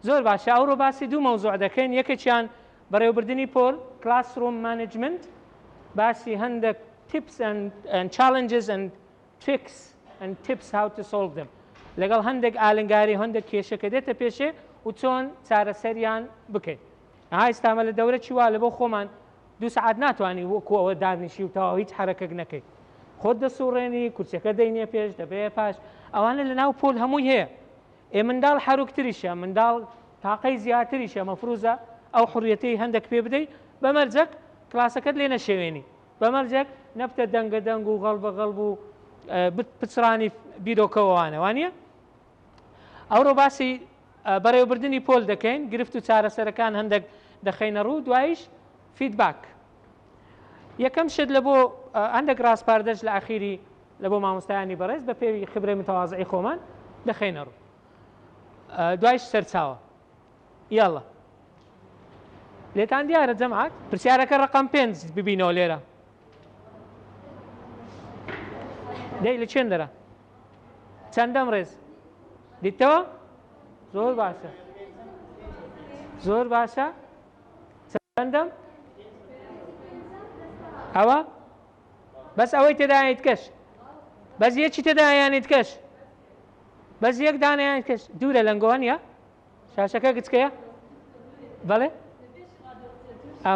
زۆر باشە ئەوڕۆ باسی دوو مەوزوع دەکەین یەکێکیان بەڕێوەبردنی پۆل Classroom Management باسی هەندێک tips and, and challenges and tricks and tips how to solve them لەگەڵ هەندێک ئالنگاری هەندێک کێشە کە دێتە پێشێ و چۆن چارەسەریان بکەین ئەها ئیستامە لە دەورە چی وا لە بۆ خۆمان دوو سەعات ناتوانی وەکو ئەوە دابنیشی و تەواو هیچ حەرەکەک نەکەی خۆت دەسوڕێنی کورسیەکە دەینیە پێش دەبەیە پاش ئەوانە لە ناو پۆل هەمووی هەیە ئێ منداڵ حەروکتریشە منداڵ تاقەی زیاتریشە مەفروزە ئەو حڕیەتەی هەندێک پێ بدەی بە مەرجەک کلاسەکەت لێ نەشێوێنی بە مەرجێک نەبتە دەنگە دەنگ و غەڵبە غەڵب و پچڕانی بیرۆکەوەوانە وانە ئەوڕۆ باسی بەڕێوەبردنی پۆل دەکەین، گرفت و چارەسەرەکان هەندێک دەخەینە ڕوو، دوایش feedback. یەکەم شت لە بۆ هەندێک ڕاسپاردەش لە ئەخیری لە بۆ مامۆستایانی بەڕێز بە پێوی خبرەی متەوازعی خۆمان دەخەینە ڕوو. دوایش سەرچاوە. یاڵا. لێتان دیارە جەماعەت؟ پرسیارەکە ڕقم پێنج ببینەوە لێرە. دەی لە چێن دەرە؟ چەندەم ڕێز دیتەوە زۆر باشە زۆر باشە چەندەم ئەوە بەس ئەوەی تێدایت کەش بەس یەکی تێدایانیت کەش بەس یەک دانیان کەش دوورە لەنگۆوە نیە شاشەکە گچکەیە بەڵێ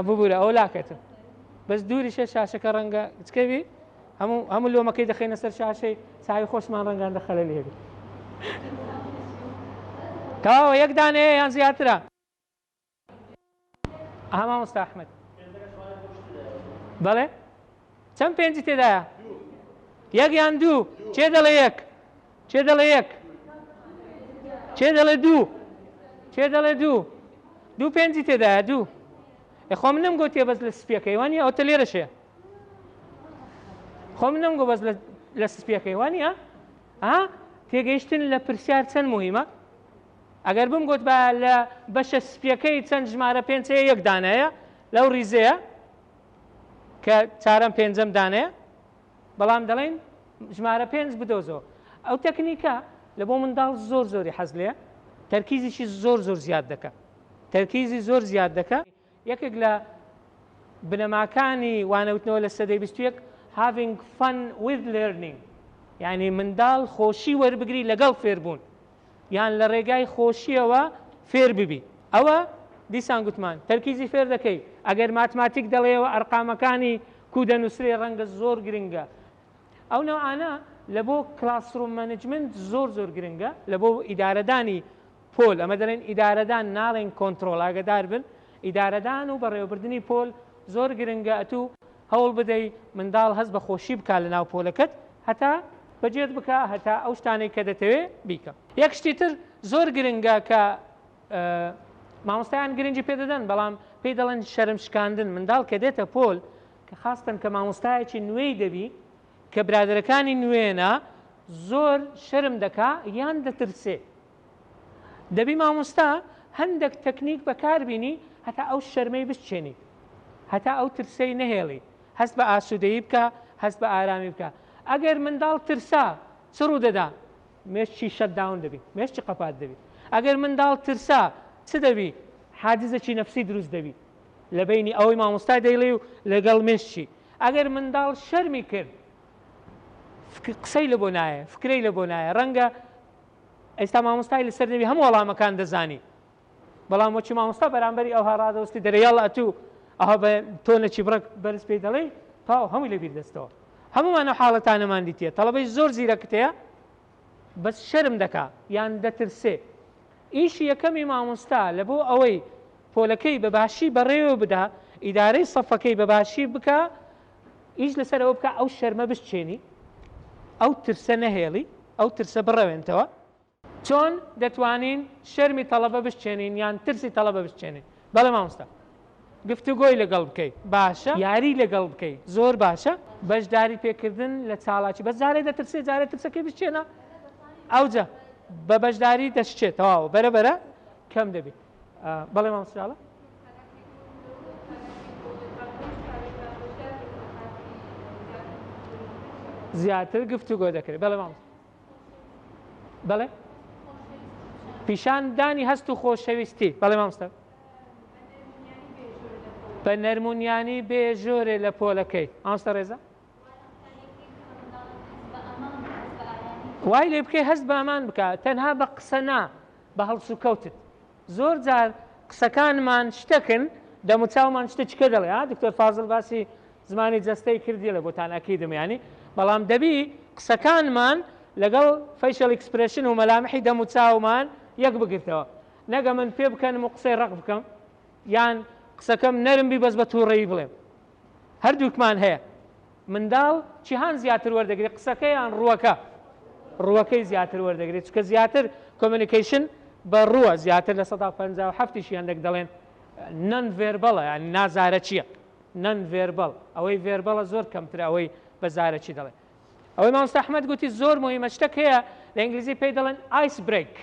ببوورە ئەو لاکەتم بەس دووریشە شاشەکە ڕەنگە گچکەوی هەموو هەموو لۆمەکەی دەخەینە سەر شاشەی چاوی خۆشمان ڕەنگان دەخەلە لێبی تەواوە یەک دانەیە یان زیاترە ئەها مامۆستا ئەحمەد بەڵێ چەند پێنجی تێدایە یەک یان دوو چێ دەڵێ یەک چێ دەڵێ یەک چێ دەڵێ دوو چێ دەڵێ دوو دوو پێنجی تێدایە دوو خۆ من نەم گوتیە بەس لە سپیەکەی وانی ئەو تە لێرەشێ خۆ من نەم گۆ بەس لە سپیەکەی وانە ها تێگەیشتن لە پرسیار چەند مهمە ئەگەر بمگوتبایە لە بەشە سپیەکەی چەند ژمارە پێنج هەیە یەک دانەیە لەو ڕیزەیە کە چارەم پێنجەم دانەیە بەڵام دەڵێن ژمارە پێنج بدۆزەوە ئەو تەکنیکە لە بۆ منداڵ زۆر زۆری حەز لێ تەرکیزیشی زۆر زۆر زیاد دەکە تەرکیزی زۆر زیاد دەکە یەکێک لە بنەماکانی وانەوتنەوە لە سەدەی 21 having fun with learning یعنی منداڵ خۆشی وەربگری لەگەڵ فێربوون یان لە ڕێگای خۆشیەوە فێر ببی ئەوە دیسان گوتمان تەرکیزی فێر دەکەی ئەگەر ماتماتیک دەڵێەوە ئەرقامەکانی کو دەنووسرێ ڕەنگە زۆر گرنگە ئەو نەوعانە لە بۆ classroom management زۆر زۆر گرنگە لە بۆ ئیدارەدانی پۆل ئەمە دەڵێن ئیدارەدان ناڵێن کۆنترۆڵ ئاگدار بن ئیدارەدان و بەڕێوەبردنی پۆل زۆر گرنگە ئەتوو هەوڵ بدەی منداڵ هەست بە خۆشی بکا لە ناو پۆلەکەت هەتا بەجێت بکا هەتا ئەو شتانەی کە دەتەوێ بیکە. یەک شتی تر زۆر گرنگە کە مامۆستایان گرنگی پێ دەدەن بەڵام پێی دەڵێن شەرم شکاندن منداڵ کە دێتە پۆل کە خاستەن کە مامۆستایەکی نوێی دەبی کە برادەرەکانی نوێنە زۆر شەرم دەکا یان دەترسێ دەبی مامۆستا هەندێک تەکنیک بەکاربینی هەتا ئەو شەرمەی بشچێنی هەتا ئەو ترسەی نەهێڵی هەست بە ئاسوودەیی بکە هەست بە ئارامی بکە ئەگەر منداڵ ترسا چ ڕوو دەدا مێشکی shut down دەبی مێشکی قەپات دەبی ئەگەر منداڵ ترسا چ دەبی حاجزێکی نەفسی دروست دەبی لە بینی ئەوەی مامۆستا دەیڵێ و لەگەڵ مێشکی ئەگەر منداڵ شەرمی کرد قسەی لە بۆ نایە فکرەی لە بۆ نایە ڕەنگە ئێستا مامۆستای لەسەر نەبی هەموو وەڵامەکان دەزانی بەڵام وەکی مامۆستا بەرامبەری ئەوها ڕادەوەستی دەرێ یاڵا ئەتوو ئەوها بە تۆنێکی بڕەک بەرز پێی دەڵێی تەواو هەمووی لەبیر دەستەوە هەموومان ئەو حاڵەتانەمان دیتیە تەڵەبەی زۆر زیرەکت هەیە بەس شەرم دەکا یان دەترسێ ئیشی یەکەمی مامۆستا لە بۆ ئەوەی پۆلەکەی بە باشی بەڕێوە بدا ئیدارەی سەفەکەی بە باشی بکا ئیش لەسەر ئەوە بکە ئەو شەرمە بشچێنی، ئەو ترسە نەهێڵی، ئەو ترسە بڕەوێنتەوە. چۆن دەتوانین شەرمی تەڵەبە بشچێنین یان ترسی تەڵەبە بشچێنین؟ بەڵێ مامۆستا. گفتوگۆی لەگەڵ بکەی باشە. یاری لەگەڵ بکەی زۆر باشە. بەشداری پێکردن لە چاڵاکی بەس جارێ دەترسێ جارێ ترسەکەی بشچێنە ئەوجا بە بەشداری دەشچێت تەواو بەرە بەرە کەم دەبی. بەڵێ مامۆستا جاڵە. زیاتر گفتوگۆ دەکرێت بەڵێ مامۆستا بەڵێ. پیشان دانی هەست و خۆشەویستی. بەڵێ مامۆستا. بە نەرمونیانی بێ ژۆرێ لە پۆلەکەی. مامۆستا ڕێزا. وای لێ بکەی هەست بە ئەمان بکە تەنها بە قسە نا بە هەڵسوکەوتت زۆر جار قسەکانمان شتەکن دەموچاومان شتە چکە دەڵێ ها دکتۆر فازل باسی زمانی جەستەی کردی لە بۆتان ئەکیدم ینی بەڵام دەبی قسەکانمان لەگەڵ facial expression و مەلامحی دەموچاومان یەک بگرتەوە نەگە من پێ بکەنم و قسەی ڕق بکەم یان قسەکەم نەرم بی بەس بە تووڕەیی بڵێم هەردووکمان هەیە منداڵ چیهان زیاتر وەردەگرێت قسەکە یان ڕووەکە؟ ڕووەکەی زیاتر وەردەگرێت چونکە زیاتر communication بە ڕووە زیاتر 57% یشی هەندێک دەڵێن non verbal ە یان نازارەکییە non verbal ئەوەی verbal ە زۆر کەمترە ئەوەی بە زارەکی دەڵێن ئەوەی مامۆستا ئەحمەد گوتی زۆر مهمە شتێک هەیە لە ئینگلیزی پێی دەڵێن ice break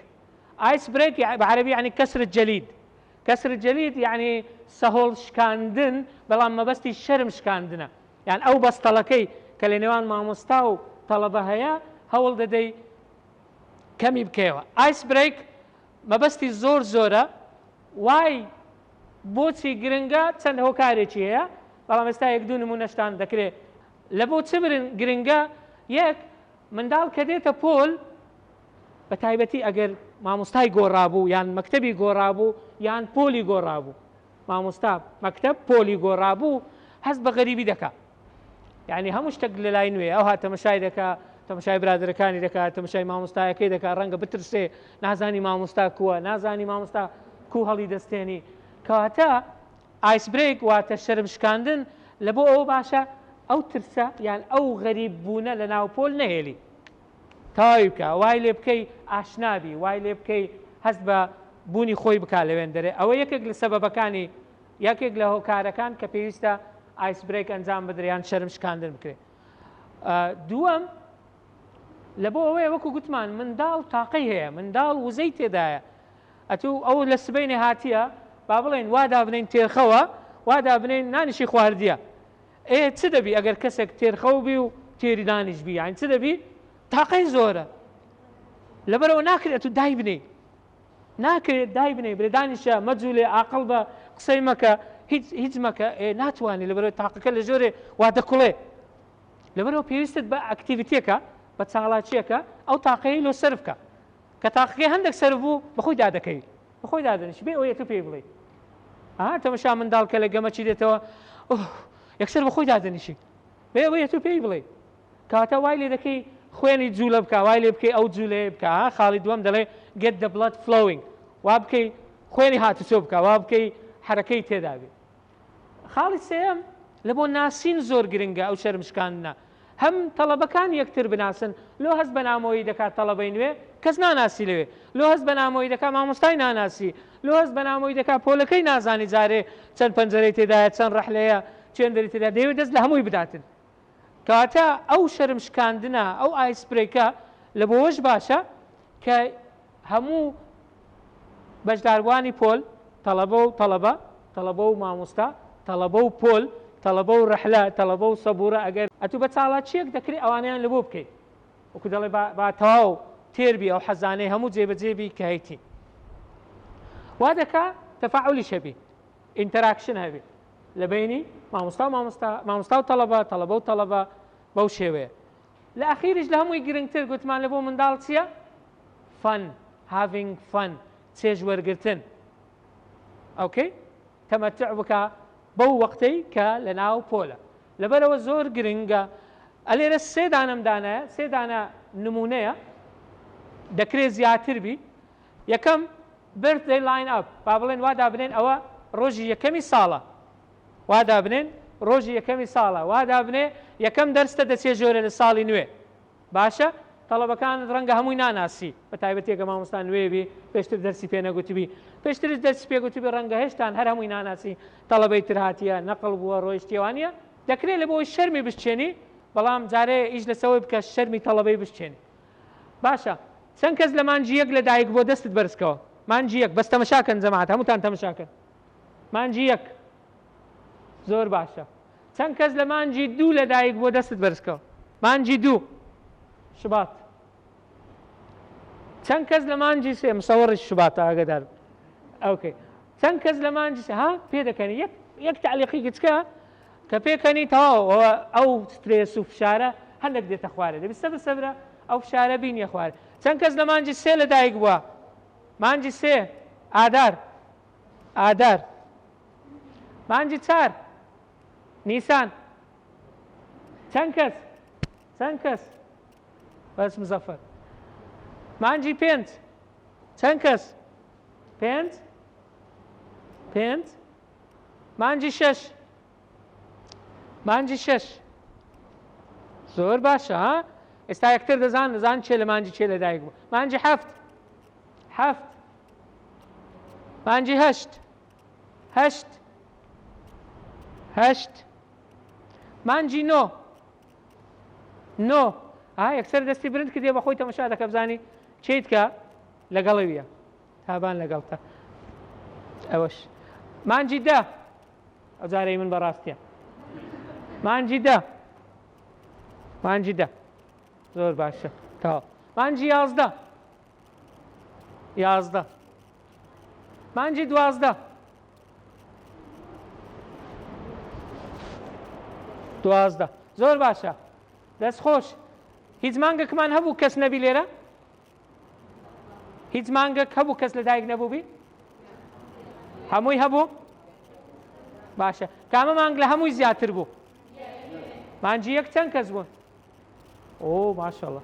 ice break بە عەرەبی یعنی كسر الجليد كسر الجليد یعنی سەهۆڵ شکاندن بەڵام مەبەستی شەرم شکاندنە یان ئەو بەستەڵەکەی کە لە نێوان مامۆستا و تەڵەبە هەیە هەوڵ دەدەی کەمی بکەیەوە. ice break مەبەستی زۆر زۆرە وای بۆچی گرنگە چەند هۆکارێکی هەیە بەڵام ئێستا یەک دوو نمونەشتان دەکرێت لە بۆ چ گرنگە یەک منداڵ کە دێتە پۆل بە تایبەتی ئەگەر مامۆستای گۆڕابوو یان مەکتەبی گۆڕابوو یان پۆلی گۆڕابوو مامۆستا مەکتەب پۆلی گۆڕابوو هەست بە غەریبی دەکا یعنی هەموو شتێک لە لای نوێ ئەوها تەمەشای دەکا تەمەشای برادەرەکانی دەکا تەمەشای مامۆستایەکەی دەکا ڕەنگە بترسێ نازانی مامۆستا کووە نازانی مامۆستا کو هەڵی دەستێنی کەواتە ice break واتە شەرم شکاندن لە بۆ ئەوە باشە ئەو ترسە یان ئەو غەریب بوونە لە ناو پۆل نەهێلی تەواوی بکە وای لێ بکەی ئاشنا بی وای لێ بکەی هەست بە بوونی خۆی بکا لەوێندەرێ ئەوە یەکێک لە سەبەبەکانی یەکێک لە هۆکارەکان کە پێویستە ice break ئەنجام بدرێ یان شەرم شکاندن بکرێ دووەم لە بۆ ئەوەیە وەکو گوتمان منداڵ تاقەی هەیە منداڵ وزەی تێدایە ئەتوو ئەو لە سبەینێ هاتیە با بڵێن وا دابنین تێرخەوە وا دابنین نانیشی خواردیە ئێ چ دەبی ئەگەر کەسێک تێرخەو بی و تێری دانیش بی یانی چ دەبی تاقەی زۆرە لەبەرەوە ناکرێت تو دایبنێی ناکرێت دایبنێی برێ دانیشە مەجوولێ ئاقڵ بە قسەی مەکە هیچ هیچ مەکە ئێ ناتوانانی لەبەرەوە تاقەکە لە ژۆرێ وا دەکوڵێ لەبەرەوە پێویستت بە activity ەکە بە چاڵاکیەکە ئەو تاقەی لۆ سەرف بکە کە تاقەکەی هەندێک سەرف بوو بەخۆی دادەکەوی بەخۆی دادەنیشی بێ ئەوەی تو پێی بڵێی ئا تەمەشا منداڵ کە لە گەمەچی دێتەوە ئۆه یەکسەر بەخۆی دادەنیشی بێ ئەوەی تو پێی بڵێی کەواتە وای لێ دەکەی خوێنی جوولە بکە وای لێ بکەی ئەو جوولەیە بکە ها خاڵی دووەم دەڵێ get the blood flowing وا بکەی خوێنی هاتوچۆ بکە وا بکەی حرەکەی تێدا بێ خاڵی سێیەم، لە بۆ ناسین زۆر گرنگە ئەو شەرم شکاندنە هەم تەڵەبەکان یەکتر بناسن لۆ هەست بە نامۆیی دەکات تەڵەبەی نوێ کەس ناناسی لەوێ لۆ هەست بە نامۆیی دەکات مامۆستای ناناسی لۆ هەست بە نامۆیی دەکات پۆلەکەی نازانی جارێ چەند پەنجەرەی تێدایە چەند ڕەحلەیە چێندەری تێدا دەیەوێت دەست لە هەمووی بداتن کەواتە ئەو شەرم شکاندنە ئەو ice break ە لە بۆوەش باشە کە هەموو بەشداربووانی پۆل، تەڵەبە و تەڵەبە، تەڵەبە و مامۆستا، تەڵەبە و پۆل، تەڵەبە و ڕەحلە، تەڵەبە و سەبوورە، ئەگەر ئەتوو بە چاڵاکییەک دەکرێ ئەوانەیان لەبۆ بکەی. وەکو دەڵێ با با تەواو تێر بی ئەو حەزانەی هەموو جێبەجێ بی کە هەیتی. وا دەکا تەفاعولیش هەبی، interaction هەبی لە بەینی مامۆستا و مامۆستا، مامۆستا و تەڵەبە، تەڵەبە و تەڵەبە بەو شێوەیە. لە ئەخیریش لە هەمووی گرنگتر گوتمان لە بۆ منداڵ چییە؟ Fun، Having fun، چێژ وەرگرتن. Okay تەمەتع بکە بەو وەقتەی کە لە ناو پۆلە. لەبەرئەوە زۆر گرنگە. ئەلێرە سێ دانەم دانایە، سێ دانە نموونەیە، دەکرێ زیاتر بی. یەکەم Birthday line up، با بڵێن وا دابنێن ئەوە ڕۆژی یەکەمی ساڵە. وا دابنێن ڕۆژی یەکەمی ساڵە، وا دابنێ یەکەم دەرستە دەچێ ژۆرێ لە ساڵی نوێ. باشە تەڵەبەکانت ڕەنگە هەمووی ناناسی بە تایبەتی ئەگەر مامۆستا نوێ بی پێشتر دەرسی پێ نەگوتبی پێشتریش دەرسی پێ گوتبی ڕەنگە هێشتان هەر هەمووی ناناسی تەڵەبەی تر هاتیە نەقڵ بووە ڕۆیشتیە وانیە دەکرێ لە بۆی شەرمی بشچێنی بەڵام جارێ ئیش لەسەوەی بکە شەرمی تەڵەبەی بشچێنی باشە چەند کەس لە مانگی یەک لە دایک بۆ دەستت بەرزکەوە مانگی یەک بەس تەمەشاکەن جەماعەت هەمووتان تەمەشاکەن مانگی یەک زۆر باشە چەند کەس لە مانگی دوو لە دایک بووە دەستت بەرز کەوە مانگی دوو شبات. چەند کەس لە مانگی سێ مسەوەڕی شوباتە ئاگدار okay چەند کەس لە مانگی سێ ها پێدەکەنی یەک یەک تعلیقی گچکە کە پێکەنی تەواو ئەوە ئەو سترێس و فشارە هەندێک دێتە خوارێ دەبی سەبر سەبرە ئەو فشارە بینیە خوارێ چەند کەس لە مانگی سێ لە دایک بووە مانگی سێ ئادار ئادار مانگی چار نیسان چەند کەس چەند کەس بەس مزەفەر مانگی پێنج چەند کەس پێنج پێنج مانگی شەش مانگی شەش زۆر باشە ها ئێستا یەکتر دەزان دەزان چێ لە مانگی چێ لەدایک بوو مانگی هەفت هەفت مانگی هەشت هەشت هەشت مانگی نۆ نۆ ها یەکسەر دەستی برند کردێ بە خۆی تەمەشا دەکە بزانی چیت کە لەگەڵەویە تابان لەگەڵتە ئەوەش مانجی دە ئەجارەی من بەڕاستە مانجی دە مانجی دە زۆر باشە تەواو مانجی 11 11 مانجی 12 12 زۆر باشە دەست خۆش هیچ مانگەکمان هەبوو کەس نەبی لێرە هیچ مانگەک هەبوو کەس لەدایک نەبووبی هەمووی هەبوو باشە کامە مانگ لە هەمووی زیاتر بوو مانجی یەک چەند کەس بوون ئۆ ماشەڵە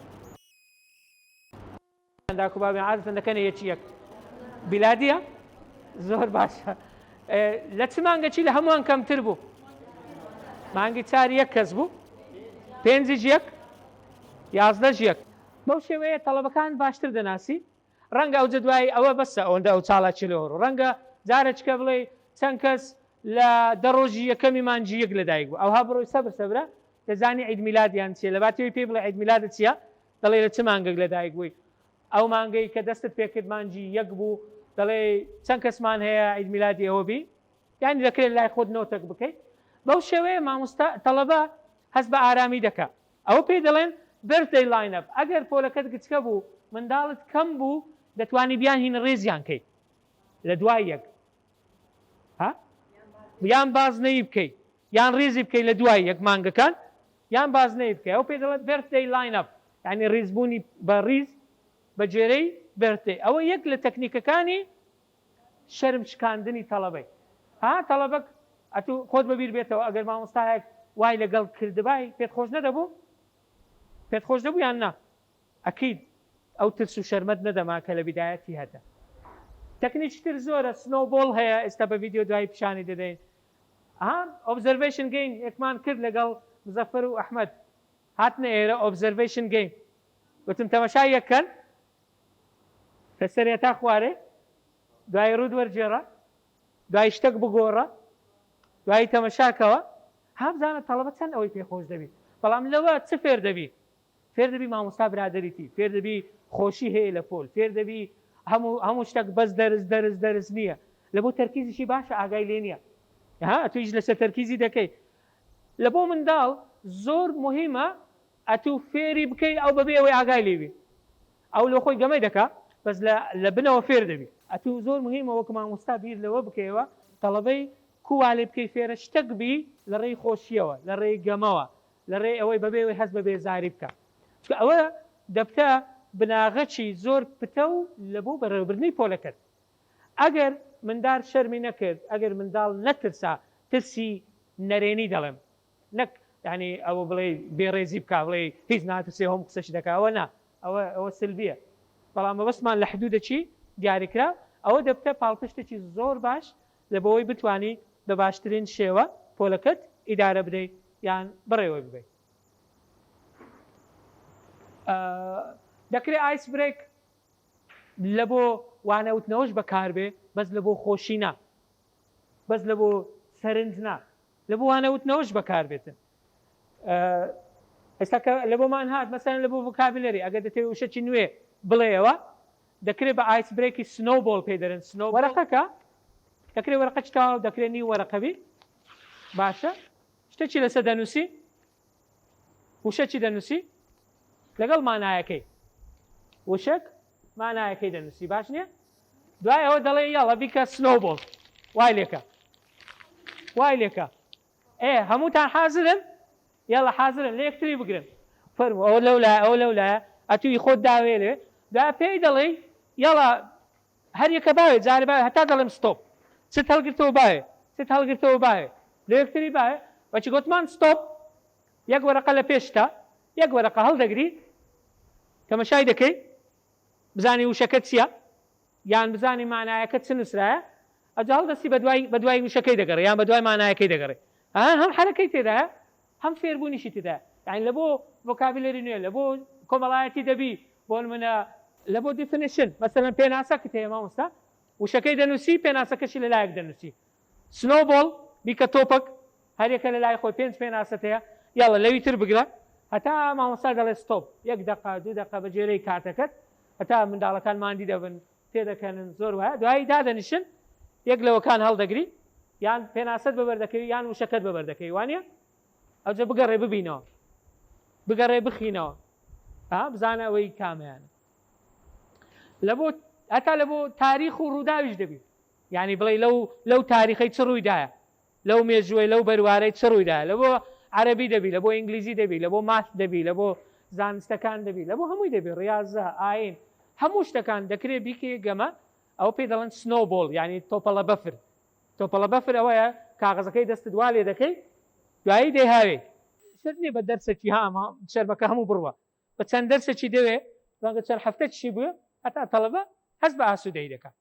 داکو بابی عادەتەن دەکەنە یەکی یەک بیلادیە زۆر باشە لە چ مانگەچی لە هەمووان کەمتر بوو مانگی چار یەک کەس بوو پێنجیش یەک یازدەش یەک بەو شێوەیە تەڵەبەکان باشتر دەناسی ڕەنگە ئەوجە دوایی ئەوە بەسە ئەوەندە ئەو چاڵاکی لۆ ڕەنگە جارێکە بڵێ چەند کەس لە دە ڕۆژی یەکەمی مانگی یەک لەدایک بوو ئەوها بڕۆی سەبر سەبرە دەزانی عید میلادیان چیە لەباتیەوەی پێی بڵێ عید میلادت چیە دەڵێ لە چ مانگێک لەدایک بووی ئەو مانگەی کە دەستت پێکرد مانگی یەک بوو دەڵێ چەند کەسمان هەیە عید میلادی ئەوە بی یانی دەکرێت لای خۆت نۆتەک بکەیت بەو شێوەیە مامۆستا تەڵەبە هەست بە ئارامی دەکا ئەوە پێی دەڵێن Birthday Lineup ئەگەر پۆلەکەت گچکە بوو منداڵت کەم بوو دەتوانی بیانهینە ڕێزیان کەی لە دوای یەک ها یان بازنەیی بکەی یان ڕیزی بکەی لە دوای یەک مانگەکان یان بازنەیی بکەی ئەو پێی دەڵێن Birthday Lineup یانی ڕیزبوونی بە ڕیز بە گوێرەی Birthday ئەوە یەک لە تەکنیکەکانی شەرم شکاندنی تەڵەبەی ها تەڵەبەک ئەتوو خۆت بەبیر بێتەوە ئەگەر مامۆستایەک وای لەگەڵ کردبای پێت خۆش نەدەبوو؟ پێت خۆش دەبوو یان نا؟ ئەکید ئەو ترس و شەرمەت نەدەما کە لە بیدایەتی هەتە. تەکنیکی تر زۆرە snowball هەیە ئێستا بە ڤیدیۆ دوایی پیشانی دەدەین ها observation game ێکمان کرد لەگەڵ مزەفەر و ئەحمەد هاتنە ئێرە observation game وتم تەمەشای یەک کەن لە سەرێ تا خوارێ دوای ڕووت وەرگێڕە دوای شتەک بگۆڕە دوایی تەمەشاکەوە ها بزانە تەڵەبە چەند ئەوەی پێ خۆش دەبی بەڵام لەوە چ فێر دەبی فێر دەبی مامۆستا برادەریتی فێر دەبی خۆشی هەیە لە پۆل فێر دەبی هەموو هەموو شتەک بەس دەرس دەرس دەرس نییە لە بۆ تەرکیزیشی باشە ئاگای لێ نییە ها ئەتوو ئیش لەسەر تەرکیزی دەکەی لە بۆ منداڵ زۆر مهمە ئەتوو فێری بکەی ئەو بەبێ ئەوەی ئاگای لێ بی ئەو لۆ خۆی گەمەی دەکا بەس لە لە بنەوە فێر دەبی. ئەتوو زۆر مهمە وەک مامۆستا بیر لەوە بکەیەوە تەڵەبەی کو وا لێ بکەی فێرە شتەک بی لە ڕێی خۆشیەوە لە ڕێی گەمەوە لە ڕێی ئەوەی بەبێ ئەوەی هەست بە بێزاری بکا چونکە ئەوە دەبتە بناغەکی زۆر پتەو لە بۆ بەڕێوەبردنی پۆلەکەت ئەگەر مندار شەرمی نەکرد ئەگەر منداڵ نەترسا ترسی نەرێنی دەڵێم نەک یانی ئەوە بڵێی بێڕێزی بکا بڵێی هیچ ناترسێ هەموو قسەشی دەکا ئەوە نا ئەوە ئەوە سلبیە بەڵام مەبەستمان لە حدودەکی دیاریکراو ئەوە دەبتە پاڵپشتێکی زۆر باش لە بۆوەی بتوانی بە باشترین شێوە پۆلەکەت ئیدارە بدەی یان بەڕێوەی ببەی. دەکرێ ice break لە بۆ وانەوتنەوەش بەکاربێ بەس لە بۆ خۆشی نا بەس لە بۆ سەرنج نا لە بۆ وانەوتنەوەش بەکاربێتن ئێستا کە لە بۆمان هات مەسەلەن لە بۆ vocabulary ئەگەر دەتەوێت وشەکی نوێ بڵێیەوە دەکرێت بە ice break ی snowball پێی دەرن snow وەرەقەکە دەکرێت وەرەقەکی تەواو دەکرێت نیو وەرەقە بی باشە شتێکی لەسەر دەنووسی وشەکی دەنووسی لەگەڵ مانایەکەی وشەک. مانایەکەی دەنووسی باش نییە؟ دوای ئەوە دەڵێ یاڵە بیکە snowball وای لێکە وای لێکە ئێ هەمووتان حازرن؟ یاڵە حازرن لە یەکتری بگرن فەرموو ئەوە لەو لایە ئەوە لەو لایە ئەتووی خۆت داوێ لێ دا پێی دەڵێی یاڵا هەر یەکە باوێ جارێ باوێ هەتا دەڵێم stop چت هەڵگرتەوە باوێ چت هەڵگرتەوە باوێ لە یەکتری باوێ وەچی گۆتمان stop یەک وەرەقە لە پێشتە یەک وەرەقە هەڵدەگری تەمەشای دەکەی بزانی وشەکە چییە یان بزانی مانایەکە چ نووسرایە ئەجا هەڵدەستی بەدوای بەدوای وشەکەی دەگەڕێ یان بەدوای مانایەکەی دەگەڕێ ها هەم حەرەکەی تێدایە هەم فێربوونیشی تێدایە یانی لە بۆ vocabulary نوێ لە بۆ کۆمەڵایەتی دەبی بۆ نمونە لە بۆ definition مەسەلەن پێناسەکت هەیە مامۆستا وشەکەی دەنووسی پێناسەکەشی لە لایەک دەنووسی snowball بیکە تۆپەک هەریەکە لە لای خۆی پێنج پێناسەت هەیە یاڵە لەوی تر بگرە هەتا مامۆستا دەڵێ stop یەک دەقە دوو دەقە بە گوێرەی کاتەکەت هەتا منداڵەکان ماندی دەبن پێدەکەنن زۆر وایە دوایی دادەنیشن یەک لەوەکان هەڵدەگری یان پێناسەت بەبەر دەکەوی یان وشەکەت بەبەر دەکەوی وانە ئەوجە بگەڕێ ببینەوە بگەڕێ بخینەوە ها بزانە ئەوەی کامەیانە لە بۆ هەتا لە بۆ تاریخ و ڕووداویش دەبی یعنی بڵێ لەو لەو تاریخەی چ ڕوویدایە لەو مێژووەی لەو بەروارەی چ ڕوویدایە لە بۆ عەرەبی دەبی لە بۆ ئینگلیزی دەبی لە بۆ math دەبی لە بۆ زانستەکان دەبی لە بۆ هەمووی دەبی ڕیازە ئاین هەموو شتەکان دەکرێ بیکەیە گەمە ئەوە پێی دەڵێن snowball یعنی تۆپەڵە بەفر تۆپەڵە بەفر ئەوەیە کاغەزەکەی دەستت وا لێ دەکەی دوایی دەیهاوێی شەرت نییە بە دەرسێکی هاما شەرمەکە هەموو بڕوە بە چەند دەرسێکی دەوێ ڕەنگە چەند هەفتەکیشی بوێ هەتا تەڵەبە هەست بە ئاسوودەیی دەکا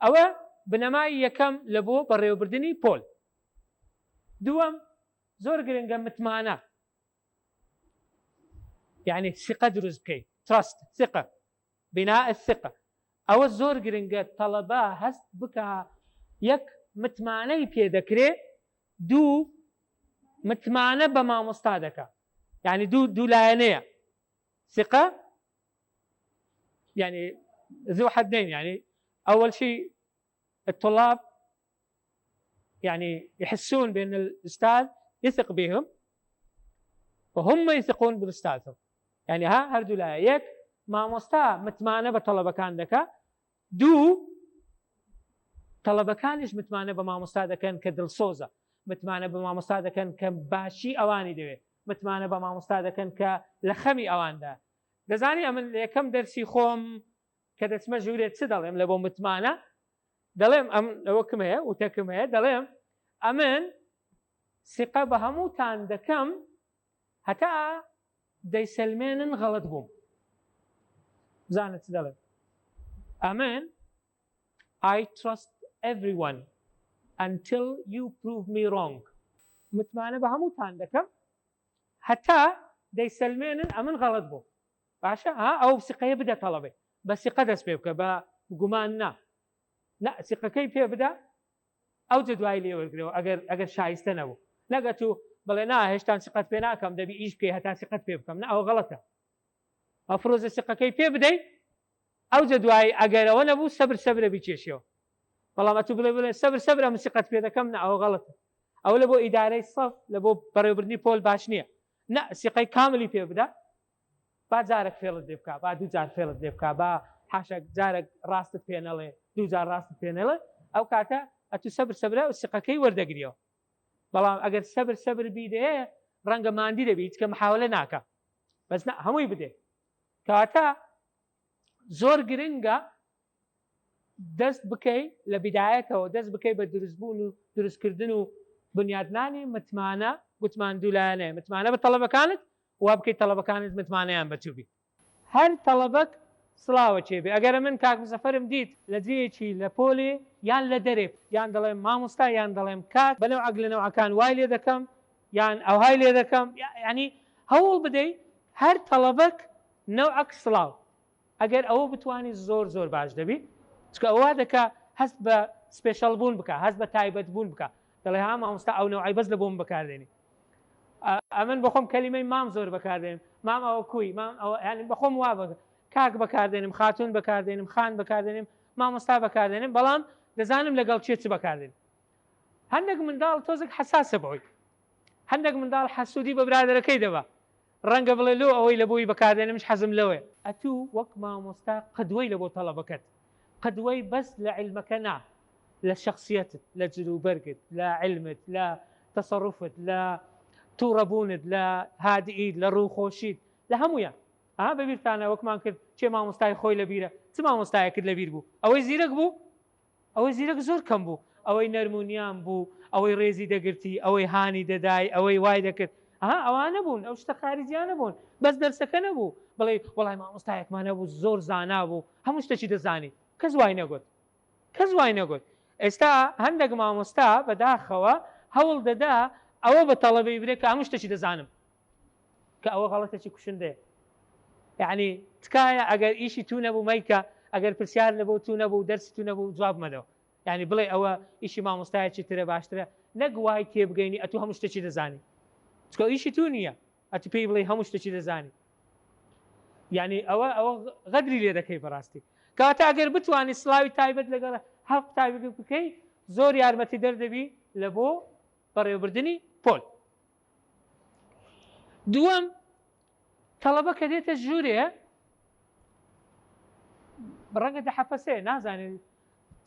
ئەوە بنەمای یەکەم لە بۆ بەڕێوەبردنی پۆل. دووەم زۆر گرنگە متمانە یعنی ثقە دروست بکەیت trust ثقە بناء الثقە ئەوە زۆر گرنگە تەڵەبە هەست بکە یەک متمانەی پێ دەکرێ دوو متمانە بە مامۆستا دەکا یعنی دوو دوو لایەنەیە ثقە يعني ذو حدين يعني اول شيء الطلاب يعني يحسون بان الاستاذ يثق بهم وهم يثقون باستاذهم يعني ها هەردوو لایە یەک مامۆستا متمانە بە تەڵەبەکان دەکا دوو تەڵەبەکانیش متمانە بە مامۆستا دەکەن کە دڵسۆزە متمانە بە مامۆستا دەکەن کە باشی ئەوانی دەوێت متمانە بە مامۆستا دەکەن کە لە خەمی ئەواندا دەزانی ئەمن لە یەکەم دەرسی خۆم کە دەچمە ژوورێ چ دەڵێم لە بۆ متمانە دەڵێم ئەم ئەوەکم هەیە وتەکم هەیە دەڵێم ئەمن سیقە بە هەمووتان دەکەم هەتا دەیسەلمێنن غەڵەت بووم بزانە چ دەڵێم ئەمن I trust everyone until you prove me wrong متمانە بە هەمووتان دەکەم هەتا دەیسەلمێنن ئەمن غەڵەت بووم باشە ها ئەو سیقەیە بدە تەڵەبەی بە سیقە دەست پێ بکە بە گومان نا نا سیقەکەی پێ بدە ئەوجە دوایی لێ وەرگرەوە ئەگەر ئەگەر شایستە نەبوو نەگە تو بڵێ نا هێشتان سیقەت پێ ناکەم دەبی ئیش بکەی هەتا سیقەت پێ بکەم نا ئەوە غەڵەتە ئەفرۆزە سیقەکەی پێ بدەی ئەوجە دوایی ئەگەر ئەوە نەبوو سەبر سەبرە بیکێشیەوە بەڵام ئەتوو بڵێ بڵێ سەبر سەبرە من سیقەت پێ دەکەم نا ئەوە غەڵەتە ئەوە لە بۆ ئیدارەی سەف لە بۆ بەڕێوەبردنی پۆل باش نییە نا سیقەی کاملی پێ بدە با جارێک فێڵت لێ بکا با دوو جار فێڵت لێ بکا با حاشا جارێک ڕاستت پێ نەڵێ دوو جار ڕاستت پێ نەڵێ ئەو کاتە ئەتوو سەبر سەبرە و سیقەکەی وەردەگریەوە بەڵام ئەگەر سەبر سەبر بیدەیە ڕەنگە ماندی دەبی هیچ کە محاولە ناکا بەس نا هەمووی بدێ کەواتە زۆر گرنگە دەست بکەی لە بیدایەتەوە دەست بکەی بە دروستبوون و دروستکردن و بنیادنانی متمانە گوتمان دوولایەنەیە متمانە بە تەڵەبەکانت وا بکەیت تەڵەبەکانت متمانەیان بە تو بی هەر تەڵەبەک سڵاوە چێ بێ ئەگەر من کاک مزەفەرم دیت لە جێیەکی لە پۆلێ یان لە دەرێ یان دەڵێم مامۆستا یان دەڵێم کاک بە نەوعەک لە نەوعەکان وای لێ دەکەم یان ئەوهای لێ دەکەم یانی هەوڵ بدەی هەر تەڵەبەک نەوعەک سڵاو ئەگەر ئەوە بتوانی زۆر زۆر باش دەبی چونکە ئەوە وا دەکا هەست بە special بوون بکا هەست بە تایبەت بوون بکا دەڵێ ها مامۆستا ئەو نەوعەی بەس لە بۆم بەکاردێنی ئەمن بەخۆم کەلیمەی مام زۆر بەکاردێنم مام ئەوە کوی مام ئەوە یانی بەخۆم وا بە کاک بەکاردێنم خاتون بەکاردێنم خان بەکاردێنم مامۆستا بەکاردێنم بەڵام دەزانم لەگەڵ چێ چ بەکاردێنم هەندێک منداڵ تۆزێک حساسە بەوەی هەندێک منداڵ حەسوودی بە برادەرەکەی دەبا. ڕەنگە بڵێ لۆ ئەوەی لە بۆی بەکاردێنم منیش حەزم لەوەیە. ئەتوو وەک مامۆستا قدوەی لە بۆ تەڵەبەکەت، قدوەی بەس لە عیلمەکە نا، لە شەخسیەتت، لە جلوبەرگت، لە عیلمت، لە تەسەروفت، لە توڕەبوونت، لە هادئیت، لە ڕووخۆشیت، لە هەموویان. ئەها بەبیرتانە وەکمان کرد کێ مامۆستای خۆی لەبیرە، چ مامۆستایەکت لەبیر بوو؟ ئەوەی زیرەک بوو؟ ئەوەی زیرەک زۆر کەم بوو، ئەوەی نەرم و نیان بوو، ئەوەی ڕێزی دەگرتی، ئەوەی هانی دەدای، ئەوەی وای دەکرد، ئەها ئەوانە بوون، ئەو شتە خاریجیانە بوون، بەس دەرسەکە نەبوو، بڵێی وەڵای مامۆستایەکمان هەبوو زۆر زانا بوو، هەموو شتێکی دەزانی، کەس وای نەگوت، کەس وای نەگوت. ئێستا هەندێک مامۆستا بەداخەوە هەوڵ دەدا ئەوە بە تەڵەبەی برێ کە هەموو شتێکی دەزانم، کە ئەوە غەڵەتێکی کوشندەیە. یەعنی تکایە ئەگەر ئیشی تو نەبوو مەیکە، ئەگەر پرسیار لەبۆ تو نەبوو دەرسی تو نەبوو جواب مەدەوە. یەعنی بڵێ ئەوە ئیشی مامۆستایەکی ترە باشترە، نەک وای تێبگەینی ئەتوو هەموو شتێکی دەزانی. چونکە ئیشی تو نییە ئەتوو پێی بڵێی هەموو شتێکی دەزانی. یەعنی ئەوە ئەوە غەدری لێ دەکەی بەڕاستی. کەواتە ئەگەر بتوانی سڵاوی تایبەت لەگەڵ هەر قوتابیەک بکەی زۆر یارمەتیدەر دەبی لە بۆ بەڕێوەبردنی پۆل. دووەم، تەڵەبە کە دێتە ژوورێ ڕەنگە دەحەپەسێ نازانێت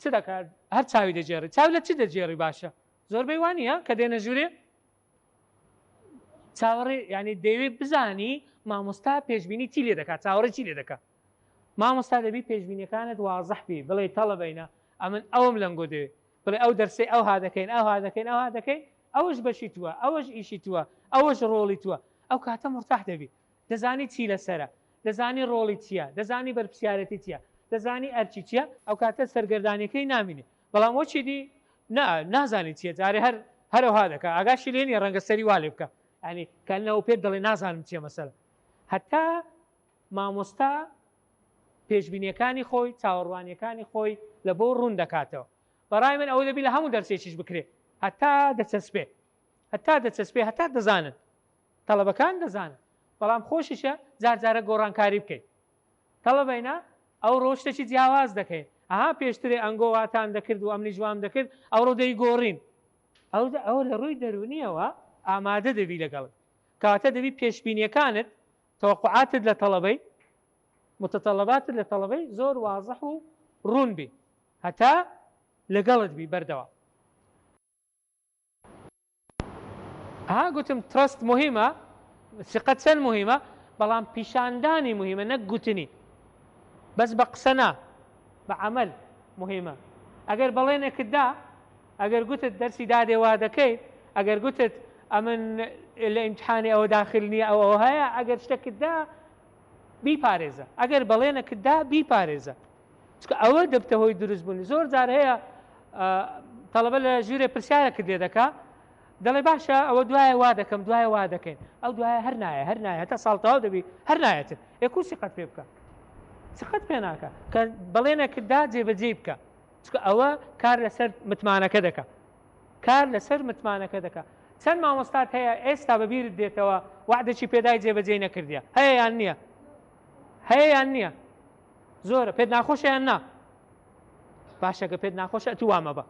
چ دەکات هەر چاوی دەجێڕی چاو لە چ دەجێڕی باشە زۆربەی وانە کە دێنە ژوورێ چاوەڕێ ینی دەیەوێت بزانی مامۆستا پێشبینی چی لێ دەکات چاوەڕێ چی لێ دەکات مامۆستا دەبی پێشبینیەکانت وازح بی بڵێ تەڵەبەینە ئەمن ئەوم لەنگۆ دەوێت بڵێ ئەو دەرسەی ئەوها دەکەین ئەوها دەکەین ئەوها دەکەین ئەوەش بەشی تووە ئەوەش ئیشی تووە ئەوەش ڕۆڵی تووە ئەو کاتە مورتاح دەبی دەزانی چی لەسەرە دەزانی ڕۆڵی چییە دەزانی بەرپرسیارەتی چییە دەزانی ئەرکی چییە ئەو کاتە سەرگەردانیەکەی نامینێ بەڵام وەکی دی نا نازانی چییە جارێ هەر هەرەوها دەکا ئاگاشی لێ نییە ڕەنگە سەری وا لێ بکا یانی کەنەوە پێت دەڵێ نازانم چییە مەسەلە هەتا مامۆستا پێشبینیەکانی خۆی، چاوەڕوانیەکانی خۆی لە بۆ ڕوون دەکاتەوە. بە ڕای من ئەوە دەبی لە هەموو دەرسێکیش بکرێ هەتا دەچەسپێ. هەتا دەچەسپێ هەتا دەزانن. تەڵەبەکان دەزانن. بەڵام خۆشیشە جار جارە گۆڕانکاری بکەی. تەڵەبەینە ئەوڕۆ شتێکی جیاواز دەکەین. ئەها پێشترێ ئەنگۆ واتان دەکرد و ئەمنیش وام دەکرد، ئەوڕۆ دەیگۆڕین. ئەو ئەوە لە ڕووی دەروونیەوە ئامادە دەبی لەگەڵت. کەواتە دەبی پێشبینیەکانت تەوەقوعاتت لە تەڵەبەی، متطلباتت لە تەڵەبەی زۆر وازح و ڕوون بی هەتا لەگەڵت بی بەردەوام. ها گوتم trust مهمە، سیقە چەند مهمە، بەڵام پیشاندانی مهمە نەک گوتنی. بەس بە قسە نا، بە عەمەل مهمە. ئەگەر بەڵێنێکت دا، ئەگەر گوتت دەرسی دادێ وا دەکەیت، ئەگەر گوتت ئەمن لە ئیمتحانی ئەوە داخل نییە ئەو ئەوە هەیە، ئەگەر شتەکت دا بیپارێزە، ئەگەر بەڵێنەکت دا بیپارێزە، چونکە ئەوە دەبتە هۆی دروست بوونی. زۆر جار هەیە تەڵەبە لە ژوورێ پرسیارەکت لێ دەکا، دەڵێ باشە ئەوە دوایە وا دەکەم، دوایە وا دەکەین، ئەو دوایە هەر نایە، هەر نایە، هەتا ساڵ تەواو دەبی هەر نایەتن. ئێ کو سیقەت پێ بکە؟ سیقەت پێ ناکا. کە بەڵێنەکت دا جێبەجێی بکە. چونکە ئەوە کار لەسەر متمانەکە دەکا کار لەسەر متمانەکە دەکا چەند مامۆستات هەیە ئێستا بەبیرت دێتەوە وعدەکی پێدای جێبەجێی نەکردیە هەیە یان نییە هەیە یان نییە زۆرە پێت ناخۆشە یان نا باشەکە پێت ناخۆشە ئەتو وامە بە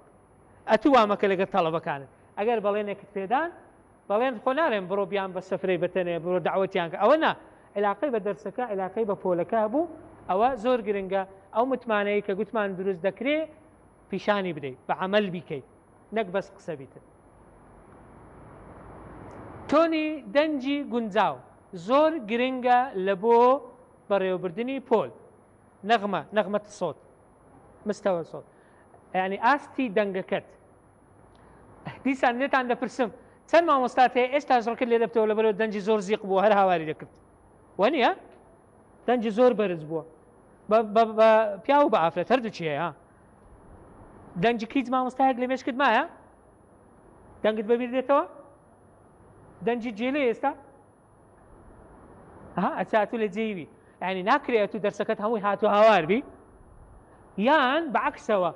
ئەتو وامەکە لەگەڵ تەڵەبەکانت ئەگەر بەڵێنێکت پێدان بەڵێن خۆ نارێن بڕۆ بیان بە سەفرەی بەتەنێ بڕۆ دەعوەتیان کە ئەوە نا عیلاقەی بە دەرسەکە عیلاقەی بە پۆلەکە هەبوو ئەوە زۆر گرنگە ئەو متمانەیە کە گوتمان دروست دەکرێ پیشانی بدەیت بە عەمەل بیکەیت نەک بەس قسە بیتن تۆنی دەنگی گونجاو زۆر گرنگە لە بۆ بەڕێوەبردنی پۆل نەغمە نەغمە سۆت مستەوە سۆت یعنی ئاستی دەنگەکەت دیسان لێتان دەپرسم چەند مامۆستات هەیە ئێستاش ڕکت لێ دەبتەوە لەبەرەوە دەنگی زۆر زیق بووە هەر هاواری دەکرد وەنیە دەنگی زۆر بەرز بووە بە پیاو بە ئافرەت هەردووکی هەیە دەنگی هیچ مامۆستایەک لە مێشکت مایە دەنگت بەبیر دێتەوە دەنگی جێلێ ئێستا ها ئەچاتو لە جێوی یعنی ناکرێ ئەتو دەرسەکەت هەمووی هاتو هاوار بی یان بەعکسەوە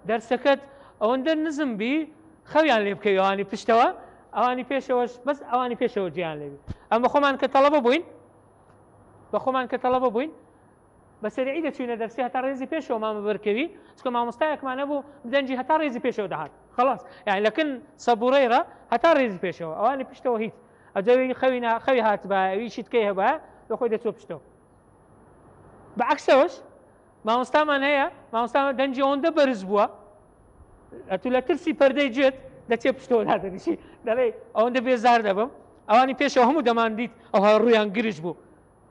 دەرسەکەت ئەوەندە نزم بی خەویان لێ بکەوی ئەوانی پشتەوە ئەوانی پێشەوەش بەس ئەوانی پێشەوە جیان لێبی ئەم بە خۆمان کە تەڵەبە بووین بە خۆمان کە تەڵەبە بووین بە سەریعی دەچوینە دەرسی هەتا ڕێزی پێشەوە مامە بەرکەوی چکە مامۆستایەکمان هەبوو دەنگی هەتا ڕێزی پێشەوە دەهات خلاص یعنی لەکن سەبوڕەیڕە هەتا ڕێزی پێشەوە ئەوانی پشتەوە هیچ. ئەجەوی خەوی خەوی هاتبایە ئەوی شتکەی هەبایە لە خۆی دەچۆ پشتەوە. بە عەکسەوەش مامۆستامان هەیە مامۆستامان دەنگی ئەوەندە بەرز بووە ئەتو لە ترسی پەردەی جێت دەچێ پشتەوە دادەنیشی دەڵێ ئەوەندە بێزار دەبم ئەوانی پێشەوە هەموو دەمان دیت ئەوها ڕوویان گرژ بوو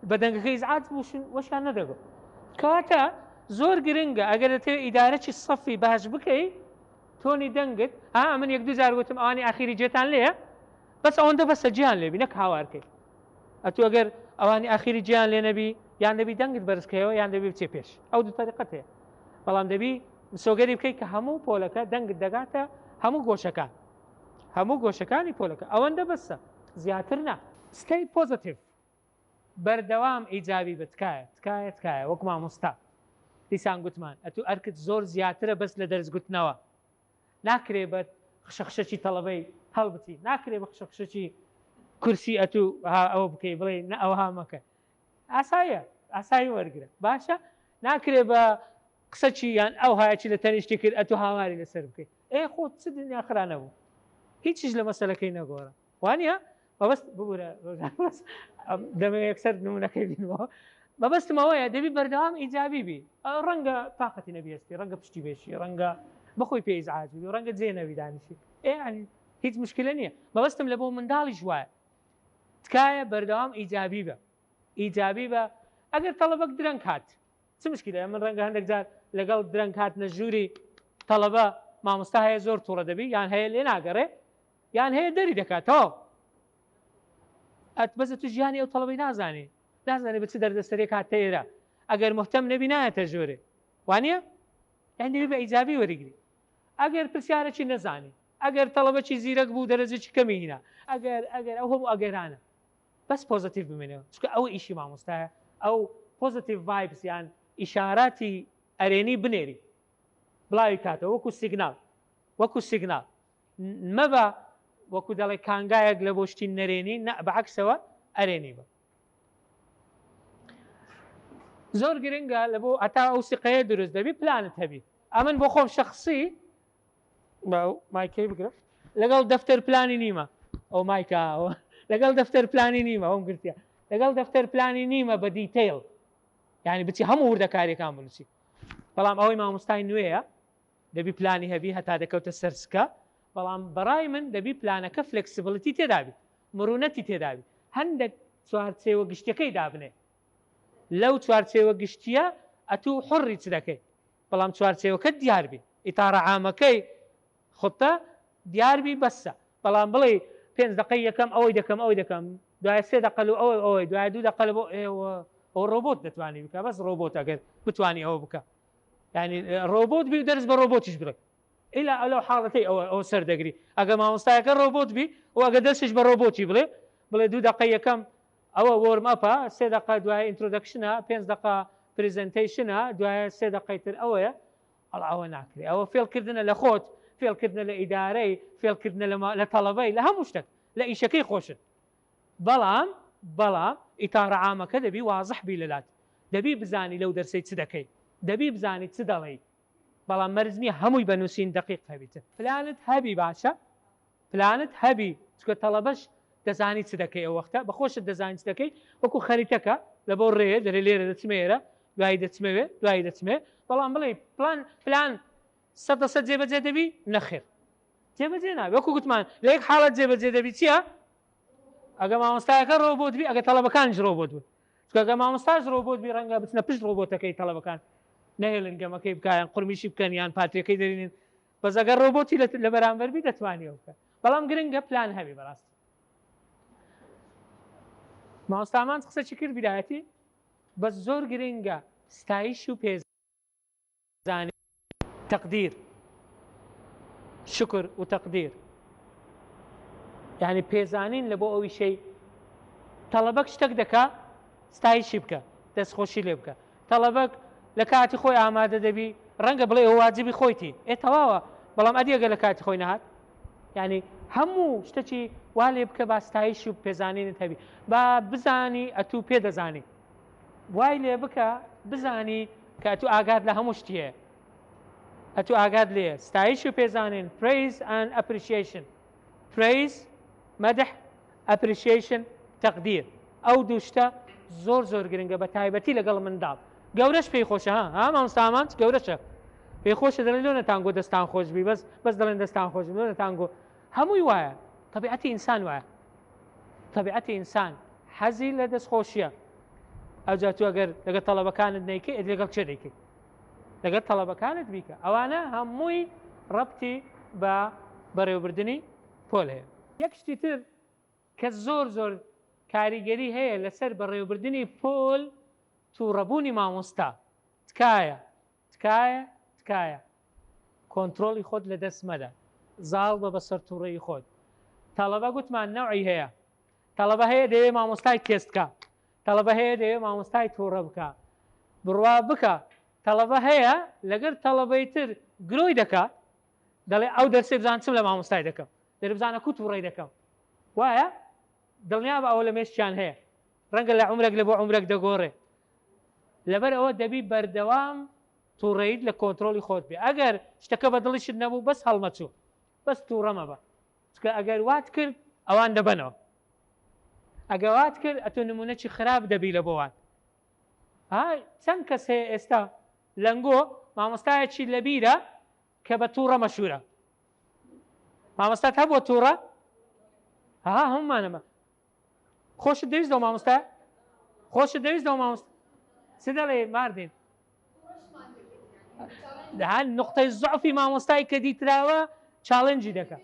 بە دەنگەکەی ئیزعاج بووشن وەشیان نەدەگۆ. کەواتە زۆر گرنگە ئەگەر دەتەوێت ئیدارەی سەفی باش بکەی تۆنی دەنگت ها ئەمن یەک دوو جار گوتم ئەوانی ئاخیری جێتان لێیە بەس ئەوەندە بەسە جیان لێبی نەک هاوارکەی ئەتو ئەگەر ئەوانی ئاخیری جیان لێ نەبی یان دەبی دەنگت بەرز کەیەوە یان دەبی بچێ پێش ئەو دوو تەریقەت هەیە بەڵام دەبی مسۆگەری بکەیت کە هەموو پۆلەکە دەنگت دەگاتە هەموو گۆشەکان هەموو گۆشەکانی پۆلەکە ئەوەندە بەسە زیاتر نا. Stay positive بەردەوام ئیجابی بە تکایە تکایە تکایە وەک مامۆستا دیسان گوتمان ئەتوو ئەرکت زۆر زیاترە بەس لە دەرس گوتنەوە ناکرێ بە خشەخشەکی تەڵەبەی هەڵبچی ناکرێ بە خشەخشەکی کورسی ئەتوو ئەوە بکەی بڵێ نە ئەوها مەکە ئاساییە ئاسایی وەرگرە باشە ناکرێ بە قسەچی یان ئەو هایەکی لە تەنیشتی کرد ئەتوو هاواری لەسەر بکەیت ئێ خۆ چ دنیا خرا نەبوو هیچیش لە مەسەلەکەی نەگۆڕا وانە مەبەست ببورە دەمەوێت یەکسەر نمونەکەی بینەوە مەبەستم ئەوەیە دەبی بەردەوام ئیجابی بی ڕەنگە تاقەتی نەبیستی ڕەنگە پشتی بێشی ڕەنگە بەخۆی پێ ئیزعاج بی ڕەنگە جێ نەبی دانیشی ئێ ینی هیچ مشکلە نییە مەبەستم لە بۆ منداڵیش وایە تکایە بەردەوام ئیجابی بە ئیجابی بە ئەگەر تەڵەبەک درەنگ هات چ مشکلە من ڕەنگە هەندێک جار لەگەڵ درەنگ هاتنە ژووری تەڵەبە مامۆستا هەیە زۆر تووڕە دەبی یان هەیە لێ ناگەڕێ یان هەیە دەری دەکات تەواو ئەت بەس تو ژیانی ئەو تەڵەبەی نازانی نازانی بە چ دەردەسەرێک هاتە ئێرە ئەگەر مهتەم نەبی نایەتە ژۆرێ وانە یان دەبی بە ئیجابی وەریگری ئەگەر پرسیارەکی نەزانی ئەگەر تەڵەبەکی زیرەک بوو دەرەجەکی کەمی هینا ئەگەر ئەگەر ئەو هەموو ئەگەرانە بەس positive بمێنەوە چونکە ئەوە ئیشی مامۆستایە ئەو positive vibes یان ئیشاراتی ئەرێنی بنێری بڵاوی کاتەوە وەکو سیگنال وەکو سیگنال مەبە وەکو دەڵێ کانگایەک لە بۆ شتی نەرێنی نە بەعکسەوە ئەرێنی بە. زۆر گرنگە لە بۆ هەتا ئەو سیقەیە دروست دەبی پلانت هەبی ئەمن بۆ خۆم شخصی مایکەی بگرە لەگەڵ دەفتەر پلانی نیمە ئەو مایکە لەگەڵ دەفتەر پلانی نیمە ئەوم گرتیە لەگەڵ دەفتەر پلانی نیمە بە detail یعنی بچی هەموو وردەکاریەکان بنووسی بەڵام ئەوەی مامۆستای نوێیە دەبی پلانی هەبی هەتا دەکەوتە سەر سکە بەڵام بەڕای من دەبی پلانەکە flexibility تێدابی مرونەتی تێدابی هەندێک چوارچێوە گشتیەکەی دابنێ لەو چوارچێوە گشتیە ئەتوو حڕی چ دەکەی بەڵام چوارچێوەکە دیاربی ئیتارە عامەکەی خطە دیاربی بەسە بەڵام بڵێ پێنج دقەی یەکەم ئەوەی دەکەم ئەوەی دەکەم دوای سێ دقە و ئەوەی ئەوەی دوای دوو دقە بۆ ئێوە ئەو ڕۆبۆت دەتوانانی بکە بەس ڕۆبۆت ئەگەر بتوانانی ئەوە بکە یعنی ڕۆبۆت بی و دەرس بە ڕۆبۆتیش بڵێ ئیلا ئەلەو حاڵەتەی ئەوە ئەوە سەر دەگری ئەگە مامۆستایەکە ڕۆبۆت بی و ئەگە دەرسیش بە ڕۆبۆتی بڵێ بڵێ دوو دقە یەکەم ئەوە warm up ە سێ دقە دوای introduction ە پێنج دقە presentation ە دوای سێ دقەی تر ئەوەیە ئەڵ ئەوە ناکرێ ئەوە فێڵکردنە لە خۆت فێڵکردنە لە ئیدارەی فێڵکردنە لە تەڵەبەی لە هەموو شتێک لە ئیشەکەی خۆشت بەڵام بەڵام ئیتارە عامەکە دەبی وازح بی لەلات دەبی بزانی لەو دەرسەی چ دەکەی دەبی بزانی چ دەڵێی بەڵام مەرج نیە هەمووی بە نوسین دەقیق هەبیتن پلانت هەبی باشە پلانت هەبی چونکە تەڵەبەش دەزانی چ دەکەی ئەو وەختە بە خۆشت دەزانی چ دەکەی وەکو خەریتەکە لە بۆ ڕێیە دەرێ لێرە دەچمە ئێرە دوایی دەچمەوێ دوایی دەچمێ بەڵام بڵێ پلان پلان 100% جێبەجێ دەبی نەخێر جێبەجێ نابێ وەکو گوتمان لە یەک حاڵەت جێبەجێ دەبی چییە ئەگە مامۆستایەکە ڕۆبۆت بی ئەگە تەڵەبەکانیش ڕۆبۆت بوون چونکە ئەگە مامۆستاش ڕۆبۆت بی ڕەنگە بچنە پشت ڕۆبۆتەکەی تەڵەبەکان نەهێڵن گەمەکەی بکە یان قورمیشی بکەن یان پاتریەکەی دەرینن بەس ئەگەر ڕۆبۆتی لە بەرامبەر بی دەتوانی ئەو بکە بەڵام گرنگە پلان هەبی بەڕاستی مامۆستامان قسەکی کرد بیرایەتی بەس زۆر گرنگە ستایش و پێ زانی تقدیر شکر و تقدیر یعنی پێزانین لە بۆ ئەویشەی تەڵەبەک شتەک دەکا ستایشی بکە دەستخۆشی لێ بکە تەڵەبەک لە کاتی خۆی ئامادە دەبی ڕەنگە بڵێ ئەو واجبی خۆیتی ئێ تەواوە بەڵام ئەدیەگە لە کاتی خۆی نەهات یعنی هەموو شتەکی وا لێ بکە با ستایش و پێزانینت هەبی با بزانی ئەتوو پێ دەزانی وای لێ بکە بزانی کە ئەتوو ئاگات لە هەموو شتی هەیە ئەتوو ئاگات لێیە ستایش و پێزانین praise and appreciation praise مدح. Appreciation، تەقدیر، ئەو دوو شتە زۆر زۆر گرنگە بە تایبەتی لەگەڵ منداڵ. گەورەش پێی خۆشە ها ها مامۆستا ئامانج گەورەشە پێی خۆشە دەڵێ لۆ نەتانگۆ دەستان خۆش بی بەس بەس دەڵێن دەستان خۆش بی لۆ نەتانگۆ هەمووی وایە تەبیعەتی ئینسان وایە تەبیعەتی ئینسان حەزی لە دەستخۆشیە ئەوجا تو ئەگەر لەگەڵ تەڵەبەکانت نەیکەی ئەدی لەگەڵ کێ دەیکەی لەگەڵ تەڵەبەکانت بیکە ئەوانە هەمووی ڕەبتی بە بەڕێوەبردنی پۆل هەیە. یەک شتی تر کە زۆر زۆر کاریگەری هەیە لەسەر بەڕێوەبردنی پۆل توڕەبوونی مامۆستا تکایە تکایە تکایە کۆنترۆڵی خۆت لەدەست مەدە زاڵ بە بەسەر توڕەیی خۆت تەڵەبە گوتمان نەوعی هەیە تەڵەبە هەیە دەیەوێ مامۆستای تێست بکا تەڵەبە هەیە دەیەوێ مامۆستای توڕە بکا بڕوا بکە تەڵەبە هەیە لەگەر تەڵەبەی تر گرۆی دەکا دەڵێ ئەو دەرسێ بزان چم لە مامۆستای دەکەم دەرێ بزانە کو توڕەی دەکەم وایە دڵنیا بە ئەوە لە مێشکیان هەیە ڕەنگە لە عومرێک لە بۆ عومرێک دەگۆڕێ لەبەر ئەوە دەبی بەردەوام توڕەیت لە کۆنترۆڵی خۆت بێ ئەگەر شتەکە بە دڵیشت نەبوو بەس هەڵمەچوو بەس توڕە مەبە چونکە ئەگەر وات کرد ئەوان دەبەنەوە ئەگە وات کرد ئەتۆ نمونەکی خراپ دەبی لە بۆوان ها چەند کەس هەیە ئێستا لەنگۆ مامۆستایەکی لەبیرە کە بە تووڕە مەشهورە مامۆستات هەبووە تووڕە ها هەمومانەمە خۆشت دەویست لەو مامۆستا خۆشت دەویست لەو مامۆستا چ دەڵێ ماردین هەر نقطەی زعفی مامۆستای کە دیتراوە challenge ی دەکە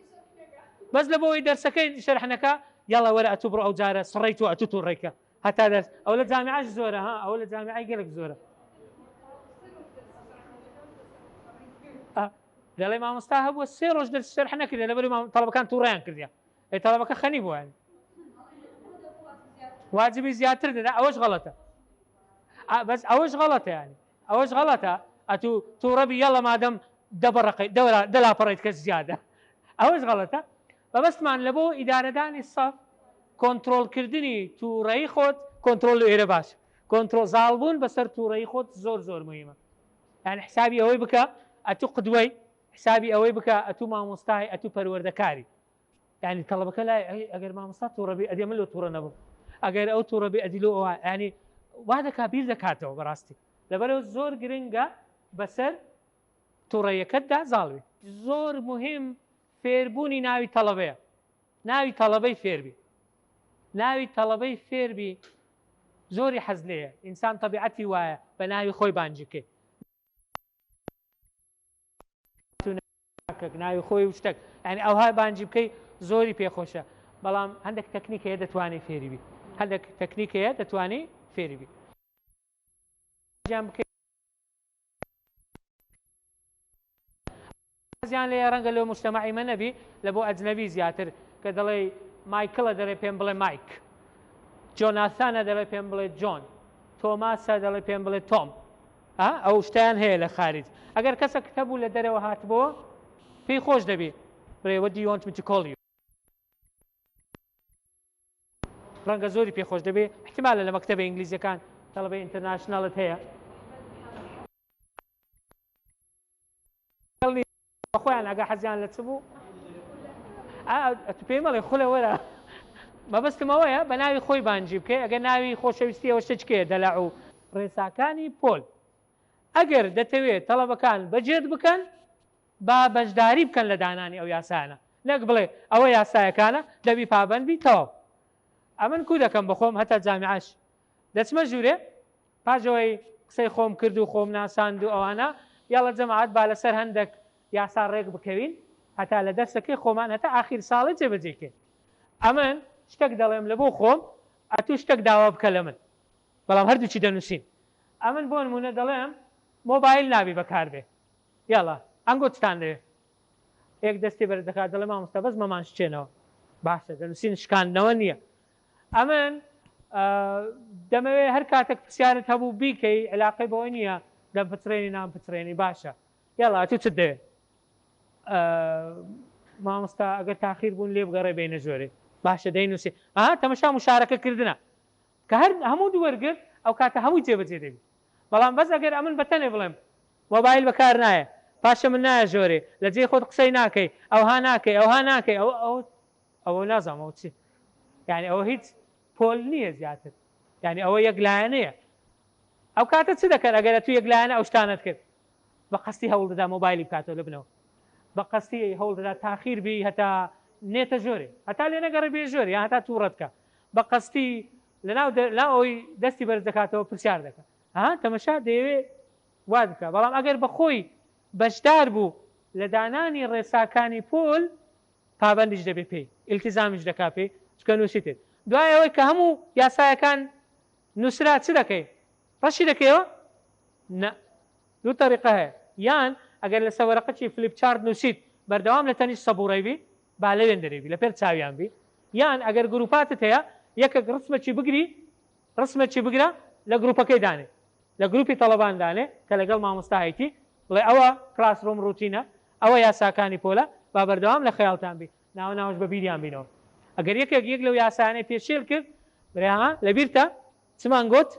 بەس لە بۆی دەرسەکەی شەرحنەکە یاڵا وەرە ئەتوو بڕۆ ئەو جارە سڕی تو ئەتوو تووڕێکە هەتا دەرس ئەو لە جامیعەش زۆرە ها ئەوە لە جامیعەی گەلک زۆرە دەڵێ مامۆستا هەبووە سێ ڕۆژ دەرس شەرح نەکردە لەبەر تەڵەبەکان تووڕیان کردیا ئەی تەڵەبەکە خەنی بووە واجبی زیاتر دەدا ئەوەش غەڵەتە بەس ئەوەش غەڵەتە ینی ئەوەش غەڵەتە ئەتوو تووڕەبی یاڵە مادەم دەبڕقی دەورا دەلاپەڕیت کەس زیادە ئەوەش غەڵەتە بەبەستمان لە بۆ ئیدارەدانی سەف کۆنترۆڵکردنی تووڕەی خۆت کۆنترۆل ئێرە باش کۆنترۆل زاڵبوون بەسەر تووڕەی خۆت زۆر زۆر مهمە یان حسابی ئەوەی بکە ئەتوو قدوەی حسابی ئەوەی بکە ئەتوو مامۆستای ئەتوو پەروەردەکاری یانی تەڵەبەکە لای ئەی ئەگەر مامۆستا توڕە بی ئەدی من لۆ توڕە نەبم ئەگەر ئەو توڕە بی ئەدی لۆ ئەوە ینی وا دەکا بیر دەکاتەوە بەڕاستی لەبەرەوە زۆر گرنگە بەسەر توڕەیەکەتدا زاڵوی زۆر مهم فێربوونی ناوی تەڵەبەیە ناوی تەڵەبەی فێربی ناوی تەڵەبەی فێربی زۆری حەز لێیە ئینسان تەبیعەتی وایە بە ناوی خۆی بانجی کەک ناوی خۆی و شتەک یعنی ئەوها بانجی بکەی زۆری پێخۆشە بەڵام هەندێک تەکنیک هەیە دەتوانێت فێری بی هەندێک تەکنیک هەیە دەتوانێت فێری بی جیان بکەی زیان لێ ڕەنگە لۆ مجتەمەعی مە نەبی لە بۆ ئەجنەبی زیاتر کە دەڵێ مایکڵە دەڵێ پێم بڵێ مایک جۆناسانە دەڵێ پێم بڵێ جۆن تۆماسە دەڵێ پێم بڵێ تۆم ئا ئەو شتەیان هەیە لە خاریج ئەگەر کەسەک هەبوو لە دەرەوە هاتبۆوە پێی خۆش دەبی بڵێ what do you want me to call you ڕەنگە زۆری پێ خۆش دەبێ احتمالە لە مەکتەبە ئینگلیزیەکان تەڵەبەی international ت هەیە خۆیان ئەگە حەزیان لە چ بوو پێی مەڵێ خولە وەرە مەبەستم ئەوەیە بە ناوی خۆی بانجی بکەی ئەگەر ناوی خۆشەویستی ئەوە شتێک کێ دەلع و ڕێساکانی پۆل ئەگەر دەتەوێت تەڵەبەکان بەجێت بکەن با بەشداری بکەن لە دانانی ئەو یاسایانە نەک بڵێ ئەوە یاسایەکانە دەبی پابند بی تەواو ئەمن کو دەکەم بەخۆم هەتا جامیعەش دەچمە ژوورێ پاش ئەوەی قسەی خۆم کرد و خۆم ناساند و ئەوانە، یاڵە جەماعەت با لەسەر هەندەک یاسا ڕێک بکەوین هەتا لە دەرسەکەی خۆمان هەتا ئاخیر ساڵێ جێبەجێی کەین. ئەمن شتەک دەڵێم لە بۆ خۆم ئەتوو شتەک داوا بکە لە من. بەڵام هەردووکی دەنووسین. ئەمن بۆ نموونە دەڵێم مۆبایل نابی بەکار بێ. یاڵا ئەنگۆ چتان دەوێ؟ یەک دەستی بەرز دەکات دەڵێ مامۆستا بەس مەمان شکێنەوە. باشە دەنووسین شکاندنەوە نییە. ئەمن دەمەوێ هەر کاتەک پرسیارت هەبوو بیکەی علاقەی بەوە نییە دەمپچڕێنی نامپچڕێنی باشە یاڵا ئەتوو چت دەوێ مامۆستا ئەگەر تاخیر بوون لێ بگەڕێ بینە ژۆرێ باشە دەینووسێ ئەها تەمەشا مشارەکە کردنە کە هەر هەموو دووەرگرت ئەو کاتە هەمووی جێبەجێ دەبی بەڵام بەس ئەگەر ئەمن بەتەنێ بڵێم مۆبایل بەکار نایە پاشە من نایە ژۆرێ لە جێی خۆت قسەی ناکەی ئەوها ناکەی ئەوها ناکەی ئەو ئەو ئەوە نازانم ئەوە چی. یعنی ئەوە هیچ پۆل نییە زیاتر یعنی ئەوە یەک لایەنەیە. ئەو کاتە چ دەکەن ئەگەر ئەتوو یەک لایەنە ئەو شتانەت کرد؟ بە قەستی هەوڵ دەدا مۆبایلی بکاتەوە لە بنەوە، بە قەستی هەوڵ دەدا تاخیر بی هەتا نێتە ژۆرێ، هەتا لێ نەگەڕێ بێ ژۆرێ یان هەتا تووڕەت کا، بە قەستی لەناو لەناو ئەوەی دەستی بەرز دەکاتەوە پرسیار دەکا. ها تەمەشا دەیەوێ وات بکا. بەڵام ئەگەر بە خۆی بەشدار بوو لە دانانی ڕێساکانی پۆل پابەندیش دەبێ پێی، ئیلتیزامیش دەکا پێی، چونکە نووسیتت. دوای ئەوەی کە هەموو یاسایەکان نووسرا چ دەکەی؟ ڕەشی دەکەیەوە؟ نا. دوو تەریقە هەیە، یان ئەگەر لەسەر وەرەقەکی flip chart نووسیت بەردەوام لە تەنیشت سەبوڕەی بی با لەوێندەرێ بی لەپێر چاویان بی، یان ئەگەر گروپاتت هەیە یەکەک ڕسمەکی بگری ڕسمەکی بگرە لە گروپەکەی دانێ لە گروپی تەڵەبان دانێ کە لەگەڵ مامۆستا هەیتی بڵێ ئەوە classroom routine ە ئەوە یاساکانی پۆلە با بەردەوام لە خەیاڵتان بی ناوە ناوەش بە بیریان بینەوە ئەگەر یەکێک یەک لەو یاسایانەی پێشێل کرد برێ ها لەبیرتە چمان گۆت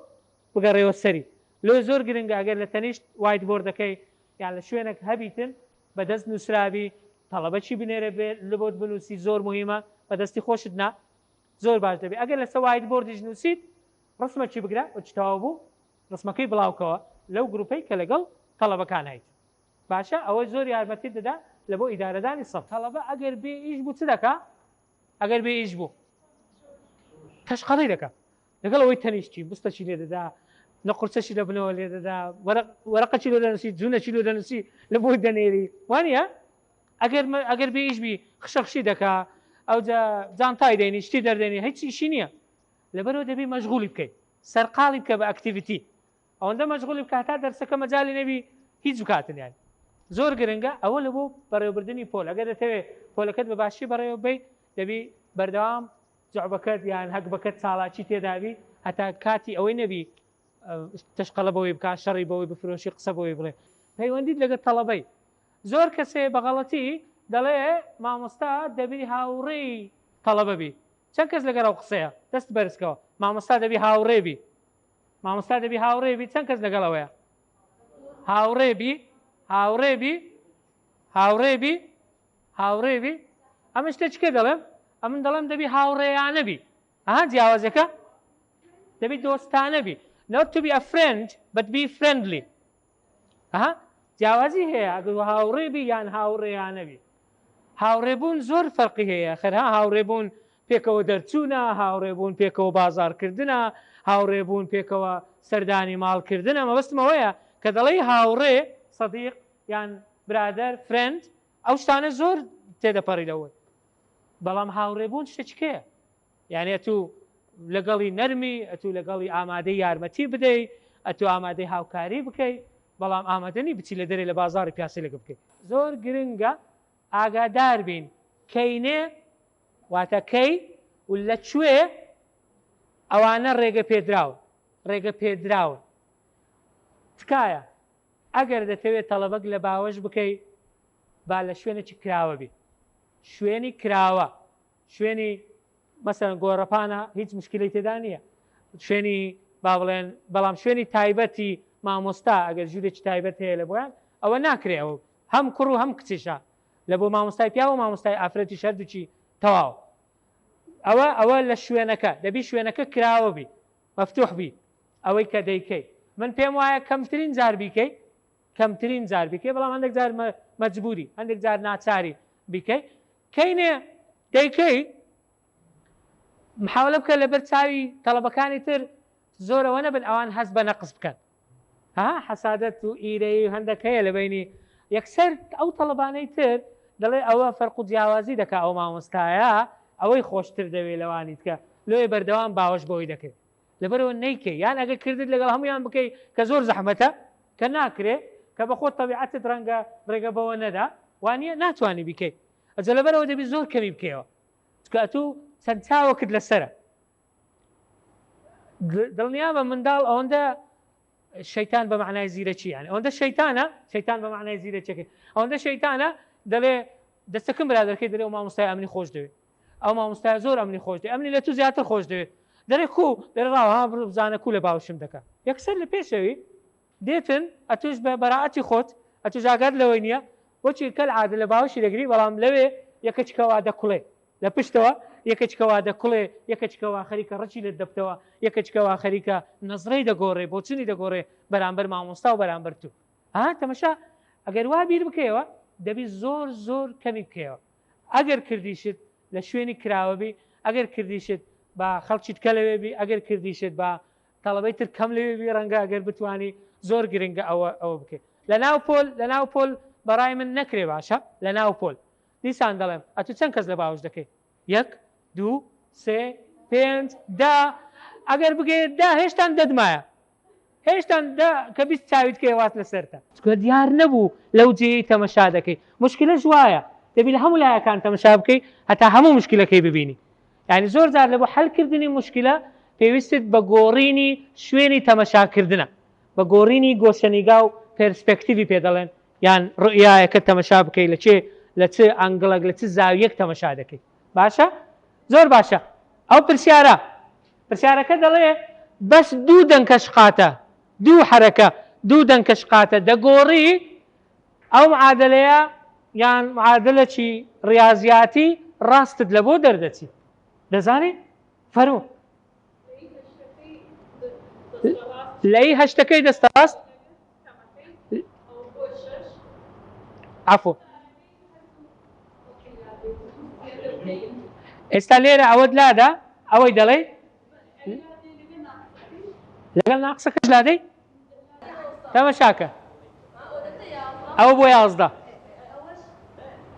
بگەڕێوە سەری لۆ زۆر گرنگە ئەگەر لە تەنیشت whiteboard ەکەی یان لە شوێنەک هەبیتن بە دەست نوسرابی تەڵەبەکی بنێرە بێ لبۆت بنوسی زۆر موهیمە بە دەستی خۆشت نا زۆر باش دەبی ئەگەر لەسە whiteboard یش نوسیت ڕسمەکی بگرە وەکی تەواو بوو ڕسمەکەی بڵاوکەوە لەو گروپەی کە لەگەڵ تەڵەبەکان هەیت باشە ئەوە زۆر یارمەتیت دەدا لە بۆ ئیدارەدانی سەف. تەڵەبە ئەگەر بێ ئیش بوو چ دەکا؟ ئەگەر بێ ئیش بوو تەشقەڵی دەکا لەگەڵ ئەوەی تەنیشتی بستەکی لێ دەدا نەقورچەشی لە بنەوە لێ دەدا وەرەقەکی لۆ دەنووسی جوونەکی لۆ دەنووسی لە بۆی دەنێری وانە ئەگەر ئەگەر بێ ئیش بی خشەخشی دەکا ئەوجا جانتای دەینی شتی دەردێنی هیچ ئیشی نییە لەبەرەوە دەبی مەشغولی بکەیت سەرقاڵی بکە بە activity ئەوەندە مەشغولی بکە هەتا دەرسەکە مەجالی نەبی هیچ بکاتن یان زۆر گرنگە ئەوە لە بۆ بەڕێوەبردنی پۆل ئەگەر دەتەوێت پۆلەکەت بە باشی بەڕێوە بەی دەبی بەردەوام جعبەکەت یان هەگبەکەت چاڵاکی تێدابی هەتا کاتی ئەوەی نەبی تەشقەڵە بەوەی بکا شەڕی بەوەی بفرۆشی قسە بۆی بڵێ پەیوەندیت لەگەڵ تەڵەبەی زۆر کەسێ بە غەڵەتی دەڵێ مامۆستا دەبی هاوڕێی تەڵەبە بی چەند کەس لەگەڵ ئەو قسەیە دەست بەرزکەوە مامۆستا دەبی هاوڕێ بی مامۆستا دەبی هاوڕێ بی چەند کەس لەگەڵ ئەوەیە هاوڕێ بی هاوڕێ بی هاوڕێ بی هاوڕێ بی ئەمە شتێک کێ دەڵێم ئەمن دەڵێم دەبی هاوڕێیانە بی ئەها جیاوازەکە دەبی دۆستانە بی not to be a friend but be friendly ئەها جیاوازی هەیە ئەگەر هاوڕێ بی یان هاوڕێیانە بی هاوڕێبوون زۆر فەرقی هەیە خەرها هاوڕێبوون پێکەوە دەرچوونە هاوڕێبوون پێکەوە بازارکردە هاوڕێبوون پێکەوە سەردانی ماڵکردنە مەبەستم ئەوەیە کە دەڵێی هاوڕێ صدیق یان برادەر friend ئەو شتانە زۆر تێدەپەڕی لەوەی بەڵام هاوڕێبوون شتێکی کەیە یعنی ئەتوو لەگەڵی نەرمی ئەتوو لەگەڵی ئامادەی یارمەتی بدەی ئەتوو ئامادەی هاوکاری بکەی بەڵام ئامادەنی بچی لە دەرێ لە بازاڕی پیاسی لەگە بکەی زۆر گرنگە ئاگادار بین کەینێ واتە کەی و لە کوێ ئەوانە ڕێگە پێدراون ڕێگە پێدراون تکایە ئەگەر دەتەوێت تەڵەبەک لە باوەش بکەی با لە شوێنێکی کراوە بی شوێنی کراوە شوێنی مەسەلەن گۆڕەپانە هیچ مشکلەی تێدا نییە شوێنی با بڵێن بەڵام شوێنی تایبەتی مامۆستا ئەگەر ژوورێکی تایبەت هەیە لە بۆیان ئەوە ناکرێ ئەو هەم کوڕ و هەم کچیشە لە بۆ مامۆستای پیاو و مامۆستای ئافرەتیش هەردووکی تەواو ئەوە ئەوە لە شوێنەکە دەبی شوێنەکە کراوە بی مەفتوح بی ئەوەی کە دەیکەی من پێم وایە کەمترین جار بیکەی کەمترین جار بیکەی بەڵام هەندێک جار مەجبوری هەندێک جار ناچاری بیکەی کەینێ دەیکەی محاولە بکە لەبەر چاوی تەڵەبەکانی تر زۆرەوە نەبن ئەوان هەست بە نەقس بکەن ها حەسادەت و ئیرەیی و هەندێک هەیە لە بینی یەکسەر ئەو تەڵەبانەی تر دەڵێ ئەوە فەرق و جیاوازی دەکا ئەو مامۆستایە ئەوەی خۆشتر دەوێ لەوانی تکە لۆیە بەردەوام باوەش بەوەی دەکرد لەبەرئەوە نەیکەی یان ئەگەر کردت لەگەڵ هەموویان بکەی کە زۆر زەحمەتە کە ناکرێ کە بەخۆت تەبیعەتت ڕەنگە ڕێگە بەوە نەدا وانیە ناتوانی بیکەی ئەجە لەبەرئەوە دەبی زۆر کەمی بکەیەوە چونکە ئەتوو چەند چاوەکت لەسەرە دڵنیابە منداڵ ئەوەندە شەیتان بە معنای زیرەکی یان ئەوەندە شەیتانە شەیتان بە معنای زیرەکیەکەی ئەوەندە شەیتانە دەڵێ دەستەکەم برادەرەکەی دەڵێ و مامۆستای ئەمنی خۆش دەوێت ئەو مامۆستایە زۆر ئەمنی خۆش دەوێت ئەمنی لە تو زیاتر خۆش دەوێت دەرێ کو دەرێ ڕاوە ها بڕۆ بزانە کو لە باوشم دەکا یەکسەر لە پێشەوی دێتن ئەتوش بە بەراعەتی خۆت ئەتوش ئاگات لەوەی نییە وەچی کەل عادە لە باوشی دەگری بەڵام لەوێ یەکەچکەوا دەکوڵێ لە پشتەوە. یەکەچکە وا دەکوڵێ، یەکەچکە وا خەریکە ڕچی لێت دەبتەوە، یەکەچکە وا خەریکە نەزرەی دەگۆڕێ، بۆچونی دەگۆڕێ بەرامبەر مامۆستا و بەرامبەر تو. ها تەمەشا ئەگەر وا بیر بکەیەوە دەبی زۆر زۆر کەمی بکەیەوە. ئەگەر کردیشت لە شوێنی کراوە بی، ئەگەر کردیشت با خەڵکی تکە لەوێ بی، ئەگەر کردیشت با تەڵەبەی تر کەم لەوێ بی ڕەنگە ئەگەر بتوانی زۆر گرنگە ئەوە ئەوە بکەی. لە ناو پۆل لە ناو پۆل بەڕای من نەکرێ باشە لە ناو پۆل. دیسان دەڵێم ئەتو چەند کەس لە باوەش دەکەی؟ یەک دوو سێ پێنج دە ئەگەر بگەیە دە هێشتان دەت مایە هێشتان دە کە 20 چاویت کەی وات لەسەرتە. چونکە دیار نەبوو لەو جێیەی تەمەشا دەکەی موشکیلەش وایە دەبی لە هەموو لایەکان تەمەشا بکەی هەتا هەموو موشکیلەکەی ببینی یانی زۆر جار لە بۆ حەل کردنی موشکیلە پێویستت بە گۆڕینی شوێنی تەمەشا کردنە بە گۆڕینی گۆشەنیگا و پێرسپێکتیڤی پێ دەڵێن یان ڕوئیایەکە تەمەشا بکەی لە چێ لە چ angle ەک لە چ زاویەک تەمەشا دەکەی باشە زۆر باشە ئەو پرسیارە پرسیارەکە دەڵێ بەس دوو دەنکە شقاتە دوو حەرەکە دوو دەنکە شقاتە دەگۆڕی ئەو معادلەیە یان معادلەکی ڕیاضیاتی ڕاستت لە بۆ دەردەچی دەزانی فەرموو لەی هەشتەکەی دەستە ڕاست عەفو ئێستا لێرە ئەوەت لادا ئەوەی دەڵێ لەگەڵ ناقسەکەش لادەی تەمەشاکە ئەوە بۆ 11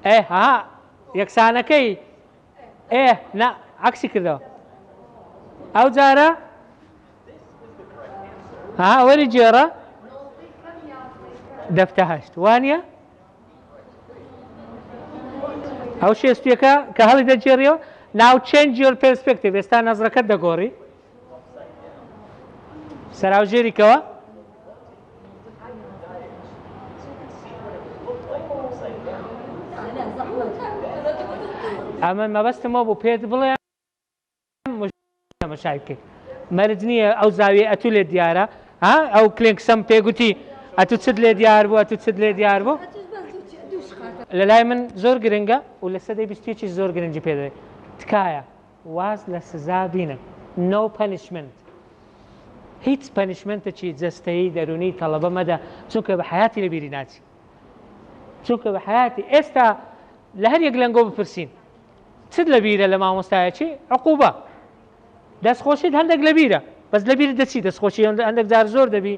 ئێ ها یەکسانەکەی ئێ نا عەکسی کردەوە ئەو جارە ها وەری گێڕە دەفتە هەشت وانە ئەو شێستیەکە کە هەڵی دەگێڕیەوە now change your perspective ئێستا نەزرەکەت دەگۆڕی سەراوژێریکەوە ئەمە مەبەستمەوە بوو پێت بڵێ تەمەشای بکەیت مەرج نییە ئەو زاویە ئەتو لێ دیارە ها ئەو کلێنکسەم پێگوتی ئەتو چت لێ دیار بوو ئەتو چت لێ دیار بوو لە لای من زۆر گرنگە و لە سەدەی بیستێکی زۆر گرنگی پێ دەێت تکایە واز لە سزا بینن no punishment هیچ punishment ێکی جەستەیی دەرونی تەڵەبە مەدە چونکە بە حیاتی لە بیری ناچی چونکە بە حیاتی ئێستا لە هەر یەک لەنگۆ بپرسین چت لە بیرە لە مامۆستایەکی عقوبە دەستخۆشیت هەندێک لە بیرە بەس لە بیرت دەچی دەستخۆشی هەندێک جار زۆر دەبی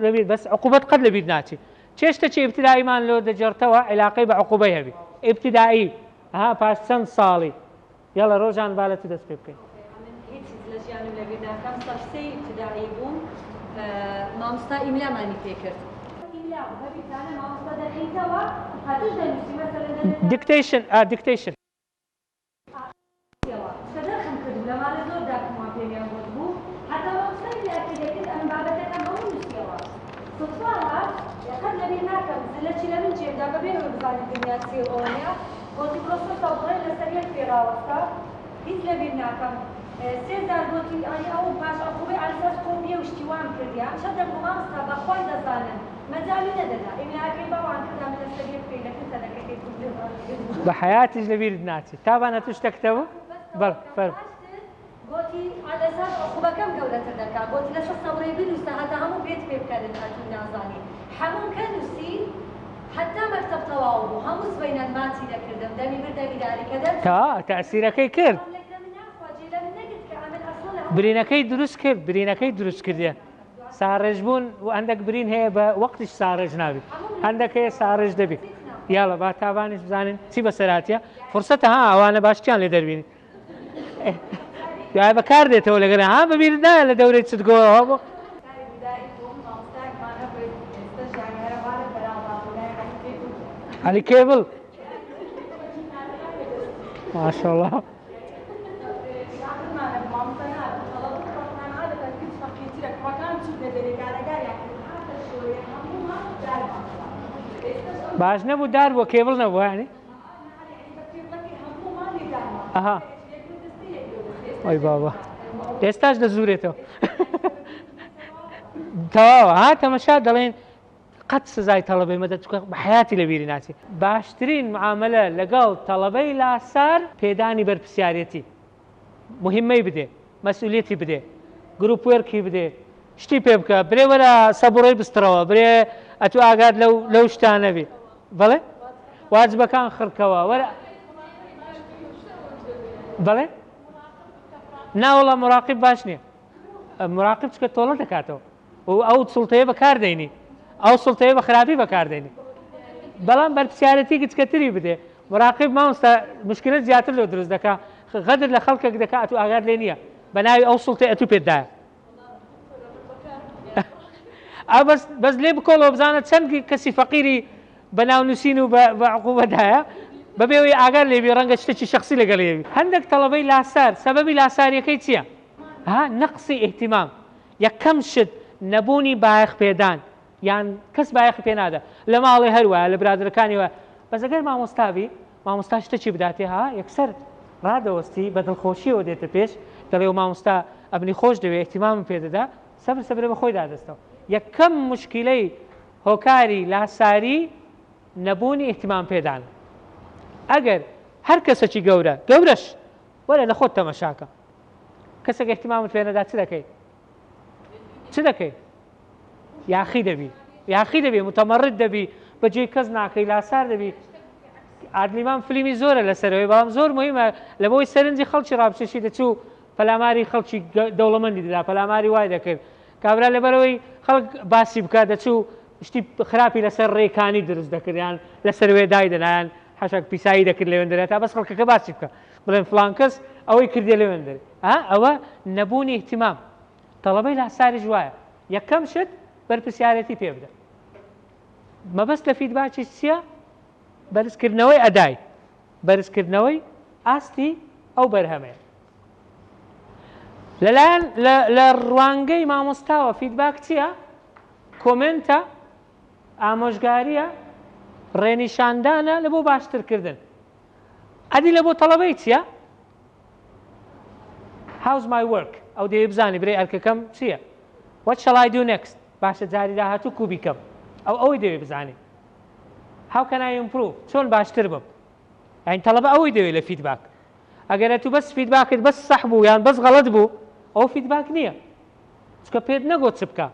لەبیر بەس عقوبەت قەت لەبیر ناچی چێشتە چی ئیبتداییمان لۆ دەجێڕتەوە عیلاقەی بە عقوبەی هەبی ئیبتدایی ها پاش چەند ساڵی یاڵە ڕۆژان با لە تو دەست پێ بکەین. ئەمن هیچ چیز لە ژیانم لەبیر ناکەم سەف سێی ئیبتدائی بووم مامۆستا ئیملامانی پێ کرد. ئیملا بوو هەبیتانە مامۆستا دەخیتەوە هەتوش دەنووسی مەسەلەن دەلێ. dictation ئا dictation. ئا چکە دەرخم کردبوو لە ماڵێ زۆر داکم وان پێمیان گۆتبوو هەتا مامۆستا ئیملاکی دەکرد ئەمن بابەتەکەم هەموو نووسیەوە سوتفە هات قەت لەبیر ناکەم زلە چی لە من جێم دا بەبێ ئەوەی بزانێ دنیا چیە و ئەوە نیە گۆتی بڕۆ سەر تەوبڕێ لەسەر یەک پێ ڕاوەستە هیچ لەبیر ناکەم سێ جار گۆتی ئەنی ئەو پاش عقوبەی عەلساس قۆپیە و شتی وام کردیە چەند دەمگۆ مامۆستا بەخوای دەزانن مەجالی نەدەدا ئیملاکەی باوان کردا من لەسەر یەک پێی لەکن تەنەکەکەی بووم لێ ڕاگرت. بە حەیاتیش لەبیرت ناچێ تابان ئەتوو شتەکت هەبوو بەڵێ فەرموو. گۆتی عەلەساس عقوبەکەم گەورەتر دەکا گۆتی لەسەر سەبڕی بنووسە هەتا هەموو پێت پێ بکەنن ئەتوو نازانی حەمووم کە نووسی هەتا مەکتەب تەواو بوو هەموو سبەینان ماچی دەکردم دەمی بردە ئیداری کە دەرچووم تا تەئسیرەکەی کرد. بەڵام لەک لە من ناخوا جێ لە من نەگرت کە ئەمن ئەسڵەن لە هەموو برینەکەی دروست کرد برینەکەی دروست کردیە ساڕێژ بوون و هەندەک برین هەیە بە وەقتیش ساڕێژ نابی هەندەک هەیە ساڕێژ دەبی یاڵە با تابانیش بزانین چی بەسەر هاتیە فرسەتە ها ئەوانە باشتیان لێ دەربینی دوای بەکار دێتەوە لەگەر ها بەبیرت نایە لە دەورەی چتگۆەوە بۆ عەلی کێبڵ ماشاءالله باش نەبوو دار بووە کێبڵ نەبوو یانی ئەها ئەی بابا ئێستاش دەزورێتەوە تەواوە ها تەمەشا دەڵێن. قەت سزای تەڵەبەی مەدە چونکە بە حەیاتی لە بیری ناچی. باشترین معامەلە لەگەڵ تەڵەبەی لاسار پێدانی بەرپرسیارێتی موهیمەی بدێ مەسئولیەتی بدێ group work ی بدێ شتی پێ بکە برێ وەرە سەبوڕەی بستڕەوە برێ ئەتو ئاگات لەو لەو شتانە بی بەڵێ واجبەکان خڕکەوە وەرە بەڵێ ناوەڵا مراقب باش نییە مراقب چکە تۆڵە دەکاتەوە و ئەو سوڵتەیە بەکار دەینی ئەو سوڵتەیە بە خراپی بەکار دەینی بەڵام بەرپسیارەتی گچکەتری بدێ مراقب مامۆستا مشکلە زیاتر لۆ دروست دەکا غەدر لە خەڵکێک دەکا ئەتو ئاگات لێ نییە بە ناوی ئەو سوڵتەی ئەتو پێت دایە ئا بەس بەس لێ بکۆڵەوە بزانە چەند کەسی فەقیری بە ناو نووسین و بە عقوبەدایە بەبێ ئەوەی ئاگات لێ بی ڕەنگە شتێکی شخصی لەگەڵ یەوی هەندێک تەڵەبەی لاسار سەبەبی لاساریەکەی چییە؟ ها نەقسی ئیهتیمام یەکەم شت نەبوونی بایەخ پێدان یان کەس بایەخی پێ نادا لە ماڵێ هەر وایە لە برادەرەکانی وایە بەس ئەگەر مامۆستا بی مامۆستا شتەکی بداتێ ها یەکسەر ڕادەوەستی بە دڵخۆشیەوە دێتە پێش دەڵێ و مامۆستا ئەمنی خۆش دەوێ ئیهتیمامم پێ دەدا سەبر سەبرە بە خۆی دادەستەوە یەکەم مشکیلەی هۆکاری لاساری نەبوونی ئیهتیمام پێدان ئەگەر هەر کەسەکی گەورە گەورەش وەرە لە خۆت تەمەشاکە کەسێک ئیهتیمامت پێ نەدا چ دەکەی؟ چ دەکەی؟ یاخی دەبی یاخی دەبی متەمەڕد دەبی بەجێی کەس ناکەی لاسار دەبی عادلیمان فلیمی زۆرە لەسەرەوەی بەڵام زۆر مهمە لە بۆی سەرنجی خەڵکی ڕابچێشی دەچوو پەلاماری خەڵکی دەوڵەمەندی دەدا پەلاماری وای دەکرد کابرا لەبەرەوەی خەڵک باسی بکات دەچوو شتی خراپی لەسەر ڕێکانی دروست دەکرد یان لەسەر وێ دای دەنایان حەشەک پیسایی دەکرد لەوێندرێت تا بەس خەڵکەکە باسی بکە بڵێن فڵان کەس ئەوەی کردیە لەوێندەرێ ئا ئەوە نەبوونی ئیهتیمام تەڵەبەی لاساریش وایە یەکەم شت بەرپرسیارێتی پێ بدە مەبەست لە feedback یش چییە بەرزکردنەوەی ئەدای بەرزکردنەوەی ئاستی ئەو بەرهەمەیە لەلایەن لە ڕوانگەی مامۆستاوە feedback چییە comment ە ئامۆژگاریە ڕێنیشاندانە لە بۆ باشترکردن ئەدی لە بۆ تەڵەبەی چیە؟ How's my work؟ ئەو دەیەوێ بزانێ برێ ئەرکەکەم چییە؟ What shall I do next؟ باشە جاری داهاتوو کو بیکەم؟ ئەو ئەوەی دەوێ بزانێ. How can I improve؟ چۆن باشتر بم؟ یانی تەڵەبە ئەوەی دەوێ لە feedback. ئەگەر ئەتوو بەس feedback ت بەس سەح بوو یان بەس غەڵەت بوو ئەوە feedback نییە. چونکە پێت نەگۆت چ بکا.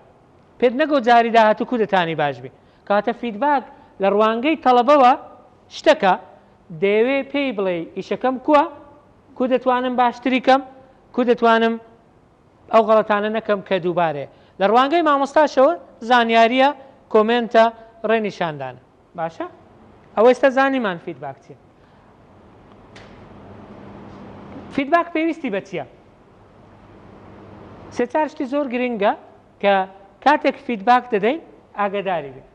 پێت نەگۆت جاری داهاتوو کو دەتانی باش بی. کەواتە feedback لە ڕوانگەی تەڵەبەوە شتەکە دەیەوێ پێی بڵێی ئیشەکەم کوە، کو دەتوانم باشتری کەم، کو دەتوانم ئەو غەڵەتانە نەکەم کە دووبارەیە. لە ڕوانگەی مامۆستاشەوە زانیارییە، comment ە، ڕێنیشاندانە. باشە؟ ئەوە ئێستا زانیمان feedback چییە. feedback پێویستی بە چییە؟ سێ چار شتی زۆر گرنگە کە کاتێک feedback دەدەین ئاگاداری بین.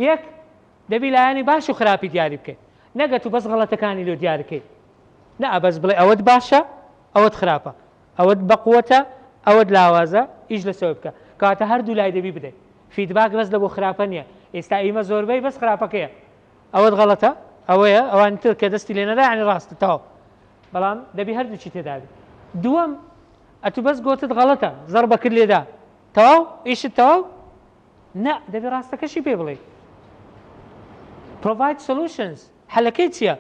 یەک، دەبی لایەنی باش و خراپی دیاری بکەی نەک ئەتوو بەس غەڵەتەکانی لۆ دیار کەی نا بەس بڵێ ئەوەت باشە ئەوەت خراپە ئەوەت بەقوەتە ئەوەت لاوازە ئیش لەسەوەی بکە کەواتە هەردوو لای دەبی بدەی feedback بەس لە بۆ خراپە نییە ئێستا ئیمە زۆربەی بەس خراپەکەیە ئەوەت غەڵەتە ئەوەیە ئەوانی تر کە دەستی لێ نەدا یعنی ڕاستە تەواو بەڵام دەبی هەردووکی تێدابی دووەم ئەتوو بەس گۆتت غەڵەتە زەڕبەکرد لێدا تەواو ئیشت تەواو نا دەبێ ڕاستەکەشی پێ بڵێی Provide solutions حەلەکەی چییە؟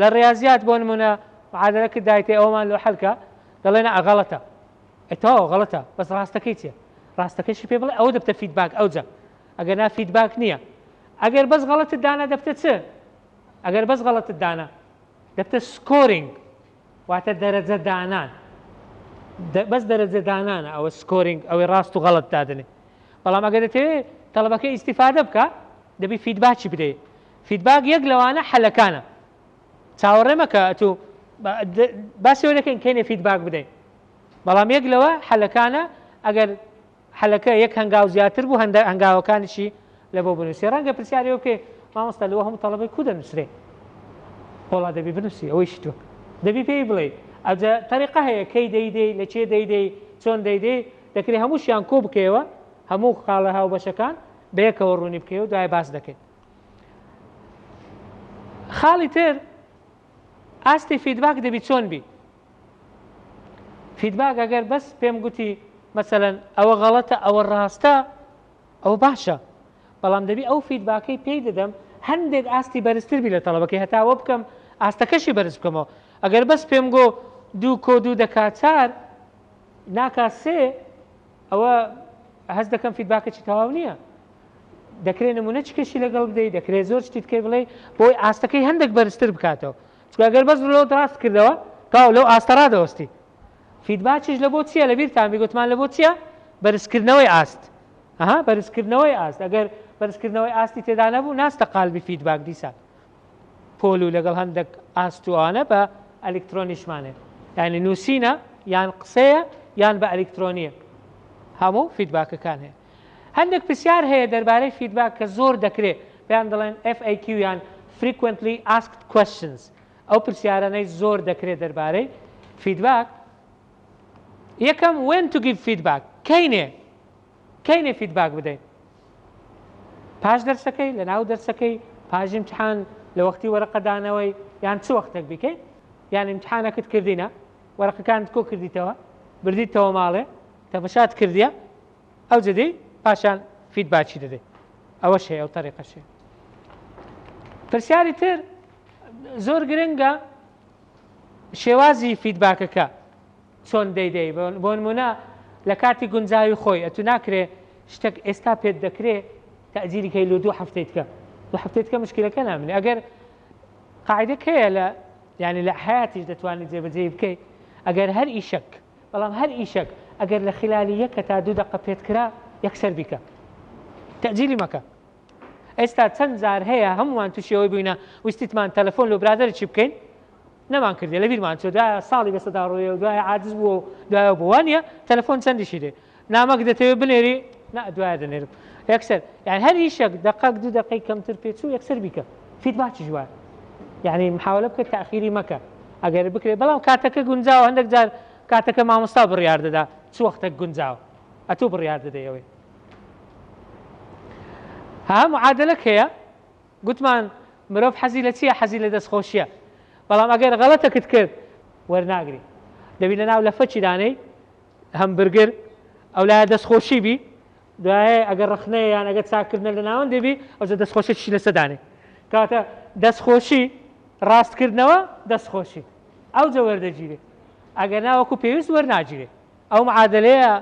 لە ڕیازیات بۆ نمونە معادلەکە دایتێ ئەومان لۆ حەلکە دەڵێ نا غەڵەتە ئەی تەواو غەڵەتە بەس ڕاستەکەی چییە؟ ڕاستەکەشی پێ بڵێ ئەوە دەبتە feedback ئەوجا ئەگەر نا feedback نییە ئەگەر بەس غەڵەتت دانا دەبتە چ؟ ئەگەر بەس غەڵەتت دانا دەبتە scoring واتە دەرەجە دانان بەس دەرەجە دانانە ئەوە scoring ئەوەی ڕاست و غەڵەت دادەنێ بەڵام ئەگەر دەتەوێ تەڵەبەکە ئیستیفادە بکە دەبی feedback ی بدەیت feedback یەک لەوانە حەلەکانە چاوەڕێ مەکە ئەتوو باسی ئەوە دەکەین کەینێ feedback بدەین بەڵام یەک لەوە حەلەکانە ئەگەر حەلەکە یەک هەنگاو زیاتر بوو هەندە هەنگاوەکانیشی لە بۆ بنووسی ڕەنگە پرسیاری ئەوە بکەی مامۆستا لەوە هەموو تەڵەبەی کو دەنووسرێ وەڵا دەبی بنووسی ئەوەیشی تۆ دەبی پێی بڵێ ئەجا تەریقە هەیە کەی دەیدەی لە چێ دەیدەی چۆن دەیدەی دەکرێ هەمووشیان کۆ بکەیەوە هەموو خاڵە هاوبەشەکان بەیەکەوە ڕوونی بکەیەوە دوای باس دەکەین خاڵی تر ئاستی feedback دەبی چۆن بی feedback ئەگەر بەس پێم گوتی مەسەلەن ئەوە غەڵەتە ئەوە ڕاستە ئەوە باشە. بەڵام دەبی ئەو feedback ەی پێی دەدەم هەندێک ئاستی بەرزتر بی لە تەڵەبەکەی هەتا وە بکەم ئاستەکەشی بەرز بکەمەوە. ئەگەر بەس پێم گۆ دوو کۆ دوو دەکا چار ناکا سێ ئەوە هەست دەکەم feedback ێکی تەواو نییە. دەکرێت نمونە چکەشی لەگەڵ بدەی دەکرێت زۆر شتی بکەی بڵێ بۆی ئاستەکەی هەندێک بەرزتر بکاتەوە چونکە ئەگەر بەس لۆت ڕاست کردەوە تاو لەو ئاستە ڕادەوەستی feedback یش لە بۆ چییە لە بیرتان بی گوتمان لە بۆ چییە بەرزکردنەوەی ئاست ئەها بەرزکردنەوەی ئاست ئەگەر بەرزکردنەوەی ئاستی تێدا نەبوو ناستە قالبی feedback دیسان پۆل و لەگەڵ هەندێک ئاست و ئەوانە بە ئەلیکترۆنیشمانێ یعنی نووسینە یان قسەیە یان بە ئەلیکترۆنیە هەموو feedback ەکان هەیە هەندێک پرسیار هەیە دەربارەی feedback کە زۆر دەکرێت پێیان دەڵێن FAQ یان Frequently Asked Questions ئەو پرسیارانەی زۆر دەکرێت دەربارەی feedback یەکەم when to give feedback کەینێ کەینێ feedback بدەین پاش دەرسەکەی لە ناو دەرسەکەی پاش امتحان لە وەختی وەرەقەدانەوەی یان چ وەختێک بیکەی یان امتحانەکت کردینە وەرەقەکانت کۆ کردیتەوە بردیتەوە ماڵێ تەمەشات کردیە ئەوجە دێی پاشان feedback ی دەدەی ئەوەش هەیە ئەو تەریقەش هەیە پرسیاری تر زۆر گرنگە شێوازی feedback ەکە چۆن دەیدەی بۆ نمونە لە کاتی گونجاوی خۆی ئەتو ناکرێ شتێک ئێستا پێت دەکرێ تەجیلی کەی لۆ دوو هەفتەی تکە دوو هەفتەی تکە مشکلەکە نامێنێ ئەگەر قاعدەک هەیە لە یعنی لە حیاتیش دەتوانیت جێبەجێی بکەیت ئەگەر هەر ئیشەک بەڵام هەر ئیشەک ئەگەر لە خلالی یەک هەتا دوو دەقە پێت کرا یەکسەر بیکە تەجیلی مەکە ئێستا چەند جار هەیە هەمووان تووشی ئەوەی بووینە ویستیتمان تەلەفۆن لۆ برادەرێکی بکەین نەمان کردێ لە بیرمان چۆ دوایە ساڵی بەسەدا ڕۆیە و دوایە عاجز بووە و دوایە بوو وانە تەلەفۆن چەندیشی دێ نامەک دەتەوێت بنێری نا دوایە دەنێرم یەکسەر یان هەر ئیشەک دەقەک دوو دەقەی کەمتر پێچوو یەکسەر بیکە feedback یش وایە یعنی محاولە بکە تاخیری مەکە ئەگەر بکرێت بەڵام کاتەکە گونجاوە هەندێک جار کاتەکە مامۆستا بڕیار دەدا چ وەختێک گونجاوە ئەتۆ بڕیار دەدەی ئەوەی ها معادلەک هەیە گوتمان مرۆڤ حەزی لە چییە حەزی لە دەستخۆشیە بەڵام ئەگەر غەڵەتەکت کرد وەرناگری دەبی لە ناو لەفەکی دانەی هەمبرگر ئەولایە دەستخۆشی بی دوایە ئەگەر ڕەخنەیە یان ئەگەر چاککردنە لە ناوەندێ بی ئەوجا دەستخۆشیی لەسەر دانێ کەواتە دەستخۆشی ڕاستکردنەوە دەستخۆشی ئەوجە وەردەگیرێ ئەگەر نا وەکو پێویست وەرناگیرێ ئەو معادلەیە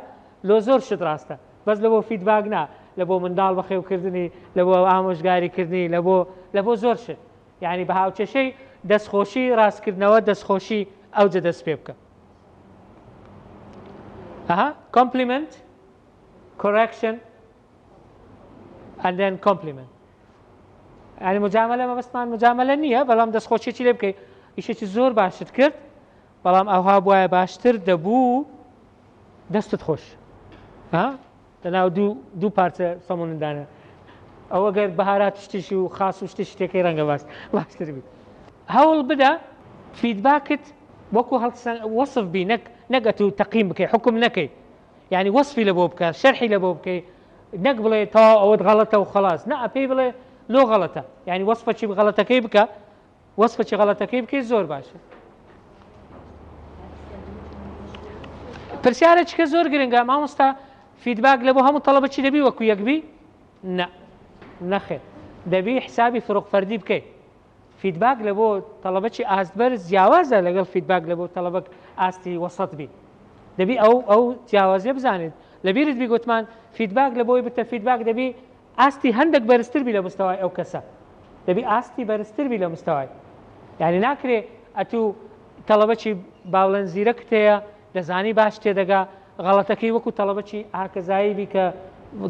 لۆ زۆر شت ڕاستە بەس لە بۆ feedback نا لە بۆ منداڵ بەخێوکردنی لە بۆ ئامۆژگاریکردنی لە بۆ لە بۆ زۆر شت یعنی بە هاوکێشەی دەستخۆشی ڕاستکردنەوە دەستخۆشی ئەوجە دەست پێ بکە ئەها compliment correction and then compliment یعنی مجاملە مەبەستمان مجاملە نییە بەڵام دەستخۆشیی لێ بکەیت ئیشێکی زۆر باشت کرد بەڵام ئەوها بواە باشتر دەبوو دەستت خۆش ها لەناو دوو دوو پارچە سەمونندانە ئەوە گەر بەهارات شتیش و خاص و شتیش شتێکی ڕەنگە باش باشتر بیت هەوڵ بدە feedback ت وەکو هەڵسەن وەصف بی نەک نەک ئەتوو تەقیم بکەی حکم نەکەی یعنی وەصفی لە بۆ بکە شەرحی لە بۆ بکەی نەک بڵێ تەواو ئەوەت غەڵەتە و خەڵاس نا پێی بڵێ لۆ غەڵەتە یعنی وەصفەکی غەڵەتەکەی بکە وەصفەکی غەڵەتەکەی بکەی زۆر باشە پرسیارە چکە زۆر گرنگە مامۆستا feedback لە بۆ هەموو تەڵەبە چی دەبی وەکو یەک بی نا نەخێر دەبی حسابی فروق فەردی بکەیت feedback لە بۆ تەڵەبەکی ئاست بەرز جیاوازە لەگەڵ feedback لە بۆ تەڵەبەک ئاستی وەسەت بی دەبی ئەو ئەو جیاوازیە بزانێت لەبیرت بی گوتمان feedback لە بۆی بتە feedback دەبی ئاستی هەندێک بەرزتر بی لە مستەوای ئەو کەسە دەبی ئاستی بەرزتر بی لە مستەوای یعنی ناکرێ ئەتوو تەڵەبەکی باڵێن زیرەکت هەیە دەزانی باش تێدەگا غەڵەتەکەی وەکو تەڵەبەکی ئاکەزایی بی کە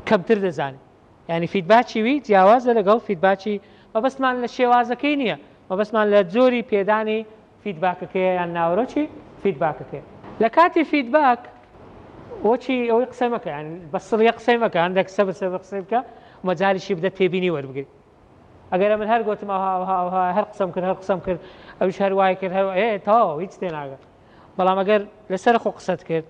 کەمتر دەزانێت یانی feedback ی وی جیاوازە لەگەڵ feedback ی مەبەستمان لە شێوازەکەی نییە مەبەستمان لە جۆری پێدانی feedback ەکەیە یان ناوەرۆکی feedback ەکەیە لە کاتی feedback وەکی ئەوەی قسە مەکە یان بە سڵیە قسەی مەکە هەندێک سەبر سەبر قسەی بکە مەجالیشی بدە تێبینی وەربگری ئەگەر من هەر گوتم ئەوها ئەوها ئەوها هەر قسەم کرد هەر قسەم کرد ئەویش هەر وای کرد هەر ئێ تەواو هیچ تێناگە بەڵام ئەگەر لەسەر خۆ قسەت کرد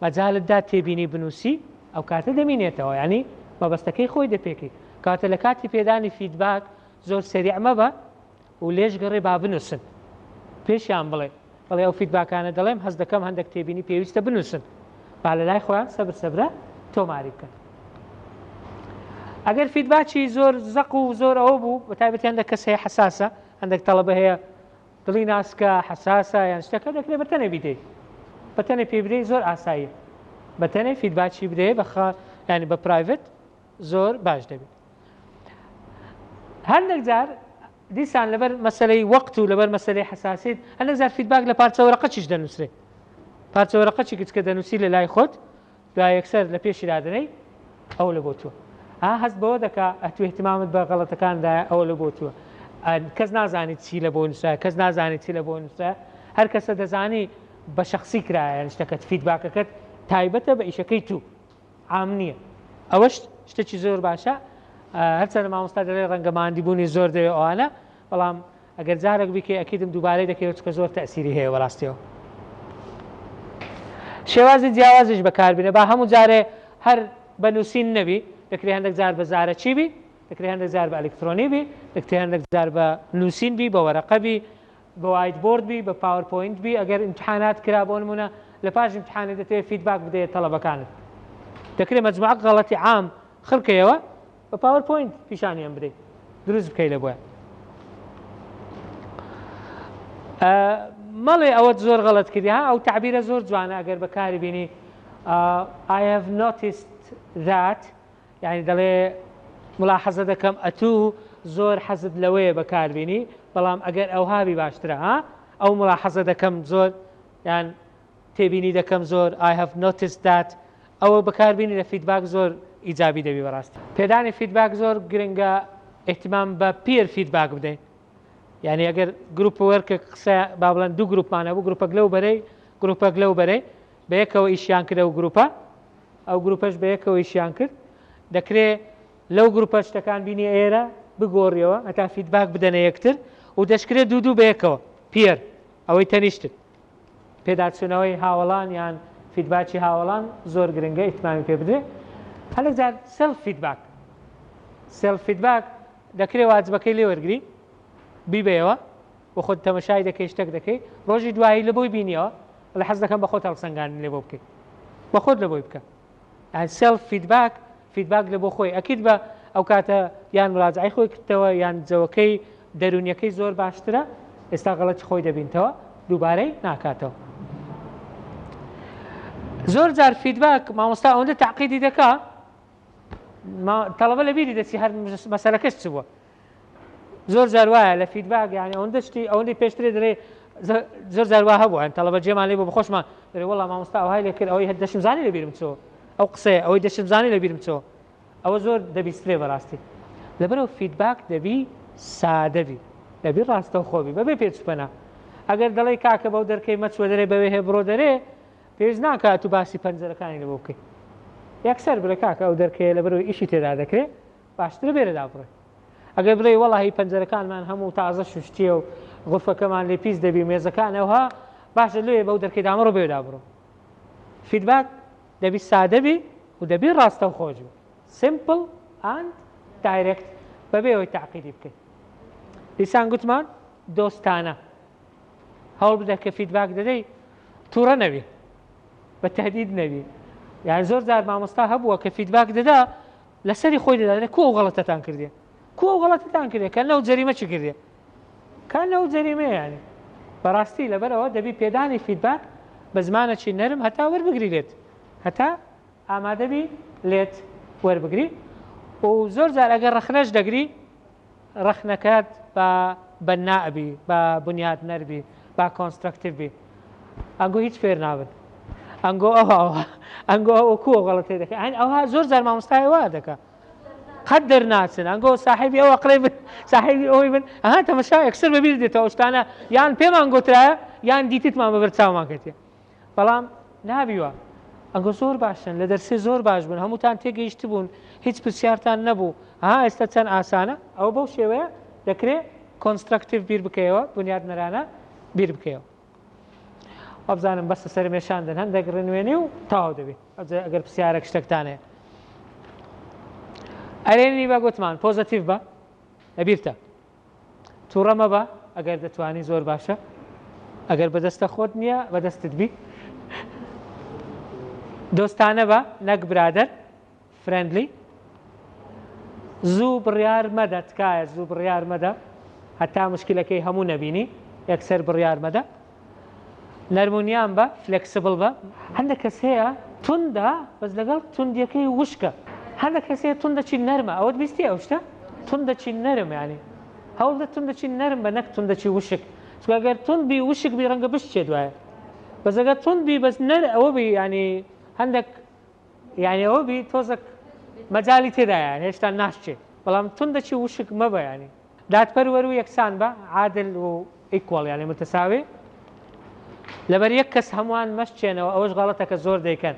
مەجالت دا تێبینی بنووسی ئەو کاتە دەمینێتەوە یانی مەبەستەکەی خۆی دەپێکی کاتە لە کاتی پێدانی feedback زۆر سەریع مەبە و لێش گەڕێ با بنووسن پێشیان بڵێ بەڵێ ئەو feedback انە دەڵێم هەست دەکەم هەندێک تێبینی پێویستە بنووسن با لە لای خۆیان سەبر سەبرە تۆماری بکەن. ئەگەر feedback ی زۆر زەق و زۆر ئەوە بوو بە تایبەتی هەندێک کەس هەیە حەساسە هەندێک تەڵەبە هەیە دڵی ناسکە حەساسە یان شتەکە دەکرێت بە تەنێ بیدەیت بە تەنێ پێ بدەیت زۆر ئاساییە بە تەنێ feedback ی بدەیە بەخە ینی بە private زۆر باش دەبێت هەندێک جار دیسان لەبەر مەسلەی وەقت و لەبەر مەسلەی حساسیت هەندێک جار feedback لە پارچە وەرەقەچیش دەنووسرێت پارچە وەرەقەچی کچکە دەنووسی لە لای خۆت دوای یەکسەر لە پێشی دادەنێی ئەوە لە بۆ تووە ها هەست بەوە دەکا ئەتو اهتمامت بە غەڵەتەکاندایە ئەوە لە بۆ تووە کەس نازانیت چی لە بۆ نووسرا کەس نازانێت چی لە بۆ نووسرا هەر کەسە دەزانی بە شخصی کرایە یان شتەکەت feedback ەکەت تایبەتە بە ئیشەکەی تو عام نییە ئەوەش شتێکی زۆر باشە هەرچەندە مامۆستا دەڵێ ڕەنگە ماندیبوونی زۆر دەوێ ئەوانە بەڵام ئەگەر جارێک بیکەی ئەکیدم دووبارەی دەکەیەوە چونکە زۆر تەئسیری هەیە بەڕاستیەوە. شێوازی جیاوازیش بەکاربینە با هەموو جارێ هەر بە نووسین نەبی دەکرێ هەندێک جار بە زارەکی بی دەکرێ هەندێک جار بە ئەلکترۆنی بی دەکرێ هەندێک جار بە نووسین بی بە وەرەقە بی بە whiteboard بی بە PowerPoint بی ئەگەر ئیمتحانات کرا بۆ نمونە لە پاش ئیمتحانێ دەتەوێت feedback بدەیە تەڵەبەکانت دەکرێ مەجموعە غەڵەتی عام خڕکەیەوە بە PowerPoint پیشانیان بدەیت دروست بکەی لە بۆیان مەڵێ ئەوەت زۆر غەڵەت کردی ها ئەو تعبیرە زۆر جوانە ئەگەر بەکاری بینی I have noticed that یعنی دەڵێ ملاحەزە دەکەم ئەتوو زۆر حەزت لەوەیە بەکاربینی بەڵام ئەگەر ئەوهابی باشترە ها ئەو ملاحەزە دەکەم زۆر یان تێبینی دەکەم زۆر I have noticed that ئەوە بەکاربینی لە feedback زۆر ئیجابی دەبی بەڕاستی. پێدانی feedback زۆر گرنگە ئیهتیمام بە peer feedback بدەین یعنی ئەگەر group work ێک قسە با بڵێن دوو گروپمان هەبوو گروپەک لەو بەرەی گروپەک لەو بەرەی بەیەکەوە ئیشیان کرد ئەو گروپە ئەو گروپەش بەیەکەوە ئیشیان کرد دەکرێ لەو گروپە شتەکان بینی ئێرە بگۆڕیەوە هەتا feedback بدەنە یەکتر و دەشکرێت دوو دوو بەیەکەوە peer ئەوەی تەنیشتت پێداچوونەوەی هاوەڵان یان feedback ی هاوەڵان زۆر گرنگە ئیهتمامی پێ بدرێ هەندێک جار self feedback self feedback دەکرێ واجبەکەی لێ وەرگری بیبەیەوە بۆ خۆت تەمەشای دەکەی شتێک دەکەی ڕۆژی دوایی لە بۆی بینیەوە لە حەز دەکەم بە خۆت هەڵسەنگاندن لێ بۆ بکەیت بە خۆت لە بۆی بکە self feedback feedback لە بۆ خۆی ئەکید بە ئەو کاتە یان مراجعەی خۆی کردەوە یان جەوەکەی دەرونیەکەی زۆر باشترە ئێستا غەڵەتی خۆی دەبینتەوە دووبارەی ناکاتەوە زۆر جار feedback مامۆستا ئەوەندە تاقیدی دەکا تەڵەبە لە بیری دەچی هەر مەسەلەکەش چ بووە زۆر جار وایە لە feedback یانی ئەوەندە شتی ئەوەندەی پێشترێ دەرێ زۆر جار وا هەبوو تەڵەبە جێمان لێ بۆ بخۆشمان دەرێ وەڵا مامۆستا ئەوهای لێ کرد ئەوەی هەر دەشم زانی لە بیرم چۆ ئەو قسەیە ئەوەی دەشم زانی لە بیرم چۆ ئەوە زۆر دەبیسترێ بەڕاستی لەبەرەوە feedback دەبی سادە بی دەبی ڕاستەوخۆ بی بەبێ پێچپەنا ئەگەر دەڵێ کاکە بەو دەرکەی مەچوە دەرێ بەوێ هەیە بڕۆ دەرێ پێویست ناکات تو باسی پەنجەرەکانی لەبۆ بکەیت یەکسەر بڵێ کاکە ئەو دەرکەیە لەبەرەوەی ئیشی تێدا دەکرێ باشترە بێرەدا بڕۆی ئەگەر بڵێی وەڵاهی پەنجەرەکانمان هەموو تازە شوشتیە و غرفەکەمان لێ پیس دەبی مێزەکان ئەوها باشە لێ بەو دەرکەی دامەڕۆ بێدا بڕۆ feedback دەبی سادە بی و دەبی ڕاستە و خۆش بی simple and direct بەبێ ئەوەی تاقیدی بکەیت دیسان گوتمان دۆستانە هەوڵ بدە کە feedback دەدەی تووڕە نەبی بە تهدید نەبی یان زۆر جار مامۆستا هەبووە کە feedback دەدا لەسەری خۆی دەدا دەڵێ کو ئەو غەڵەتەتان کردیە کو ئەو غەڵەتەتان کردیە کە نەو جەریمە چی کردیە کە نەو جەریمەیە یانی بەڕاستی لەبەرەوە دەبی پێدانی feedback بە زمانەکی نەرم هەتا وەربگری لێت هەتا ئامادەبی لێت وەربگری و زۆر جار ئەگەر ڕەخنەش دەگری ڕەخنەکەت با بەناء بی، با بنیاتنەر بی، با constructive بی. ئەنگۆ هیچ فێر نابن. ئەنگۆ ئەوها ئەوها ئەنگۆ ئەو کووە غەڵەتێ دەکە ئەین ئەوها زۆر جار مامۆستای وا دەکا. قەت دەرناچن ئەنگۆ ساحێبی ئەو ئەقڵی بن ساحێبی ئەوەی بن ئەها تەمەشا یەکسەر بەبیر دێتەوە ئەو شتانە یان پێمان گۆترایە یان دیتتمان بەبەر چاومان کەتیە. بەڵام نابی وا. ئەنگۆ زۆر باشن لە دەرسێ زۆر باش بوون هەمووتان تێگەیشتبوون هیچ پرسیارتان نەبوو ها ئێستا چەند ئاسانە ئەوە بەو شێوەیە دەکرێ constructive بیر بکەیەوە بنیادنەرانە بیر بکەیەوە وابزانم بەسە سەرمێشاندن هەندێک ڕنوێنی و تەواو دەبی ئەگەر پرسیارێک شتێکتان هەیە ئەرێنی بە گوتمان positive بە لەبیرتە توڕە مەبە ئەگەر دەتوانی زۆر باشە ئەگەر بەدەستە خۆت نییە بەدەستت بی دۆستانە بە نەک برادەر friendly. زوو بڕیار مەدە تکایە زوو بڕیار مەدە هەتا مشکلەکەی هەموو نەبینی یەکسەر بڕیار مەدە نەرمونیان بە flexible بە. هەندێک کەس هەیە توندە بەس لەگەڵ توندیەکەی وشکە هەندێک کەس هەیە توندە چی نەرمە ئەوەت بیستی ئەو شتە توندە چی نەرم یانی هەوڵدە توندە چی نەرم بە نەک توندە چی وشک چونکە گەر توند بی وشک بی ڕەنگە بشچێ دوایە بەس ئەگەر توند بی بەس نەر ئەوە بی یانی هەندێک یانی ئەوە بی تۆزەک مەجالی تێدایە هێشتا ناشچێ بەڵام توندە چی وشک مەبە یانی دادپەروەر و یەکسان بە، عادل و equal یانی متساوی، لەبەر یەک کەس هەمووان مەشچێنەوە ئەوەش غەڵەتە کە زۆر دەیکەن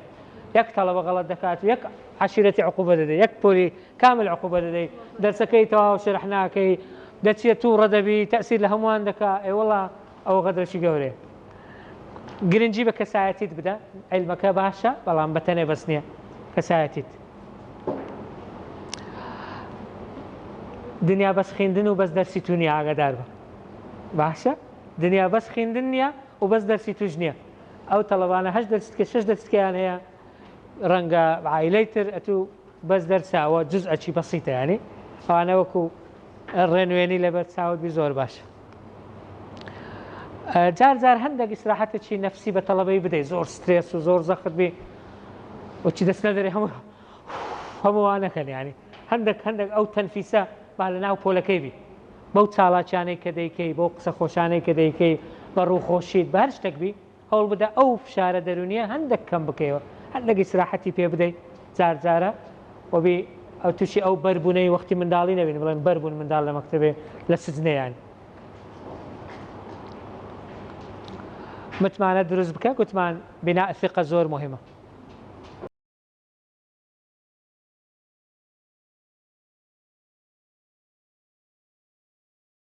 یەک تەڵەبە غەڵەت دەکات و یەک عەشیرەتی عقوبە دەدەی یەک پۆلی کامل عقوبە دەدەی دەرسەکەی تەواو شەرح ناکەی دەچیە تووڕە دەبی تەسیر لە هەمووان دەکا ئێ وەڵا ئەوە غەدرەکی گەورەیە گرنگی بە کەسایەتیت بدە عیلمەکە باشە بەڵام بە تەنێ بەس نییە کەسایەتیت دنیا بەس خوێندن و بەس دەرسی تو نییە ئاگادار بە باشە دنیا بەس خوێندن نییە و بەس دەرسی توش نییە ئەو تەڵەبانە هەش دەرسکە شش دەرسکەیان هەیە ڕەنگە عیلەی تر ئەتوو بەس دەرساوە جزئەکی بەسیتە ینی ئەوانە وەکو ڕێنوێنی لەبەر چاوت بی زۆر باشە جار جار هەندێک ئیسراحەتێکی نەفسی بە تەڵەبەی بدەی زۆر سترێس و زۆر زەخت بی وچی دەست نەدەرێ هەموو هەمووانەکەن ینی هەندێک هەندێک ئەو تەنفیسە با لە ناو پۆلەکەی بی بەو چالاکیانەی کە دەیکەی بەو قسە خۆشانەی کە دەیکەی بە ڕووخۆشیت بە هەر شتێک بی هەوڵ بدە ئەو فشارە دەروونیە هەندێک کەم بکەیەوە هەندێک ئیسراحەتی پێ بدەیت جار جارە وەبی ئەو تووشی ئەو بەربوونەی وەختی منداڵی نەبین بڵێن بەربوون منداڵ لە مەکتەبێ لە سجنەیان متمانە دروست بکە گوتمان بناء ثقە زۆر مهمە.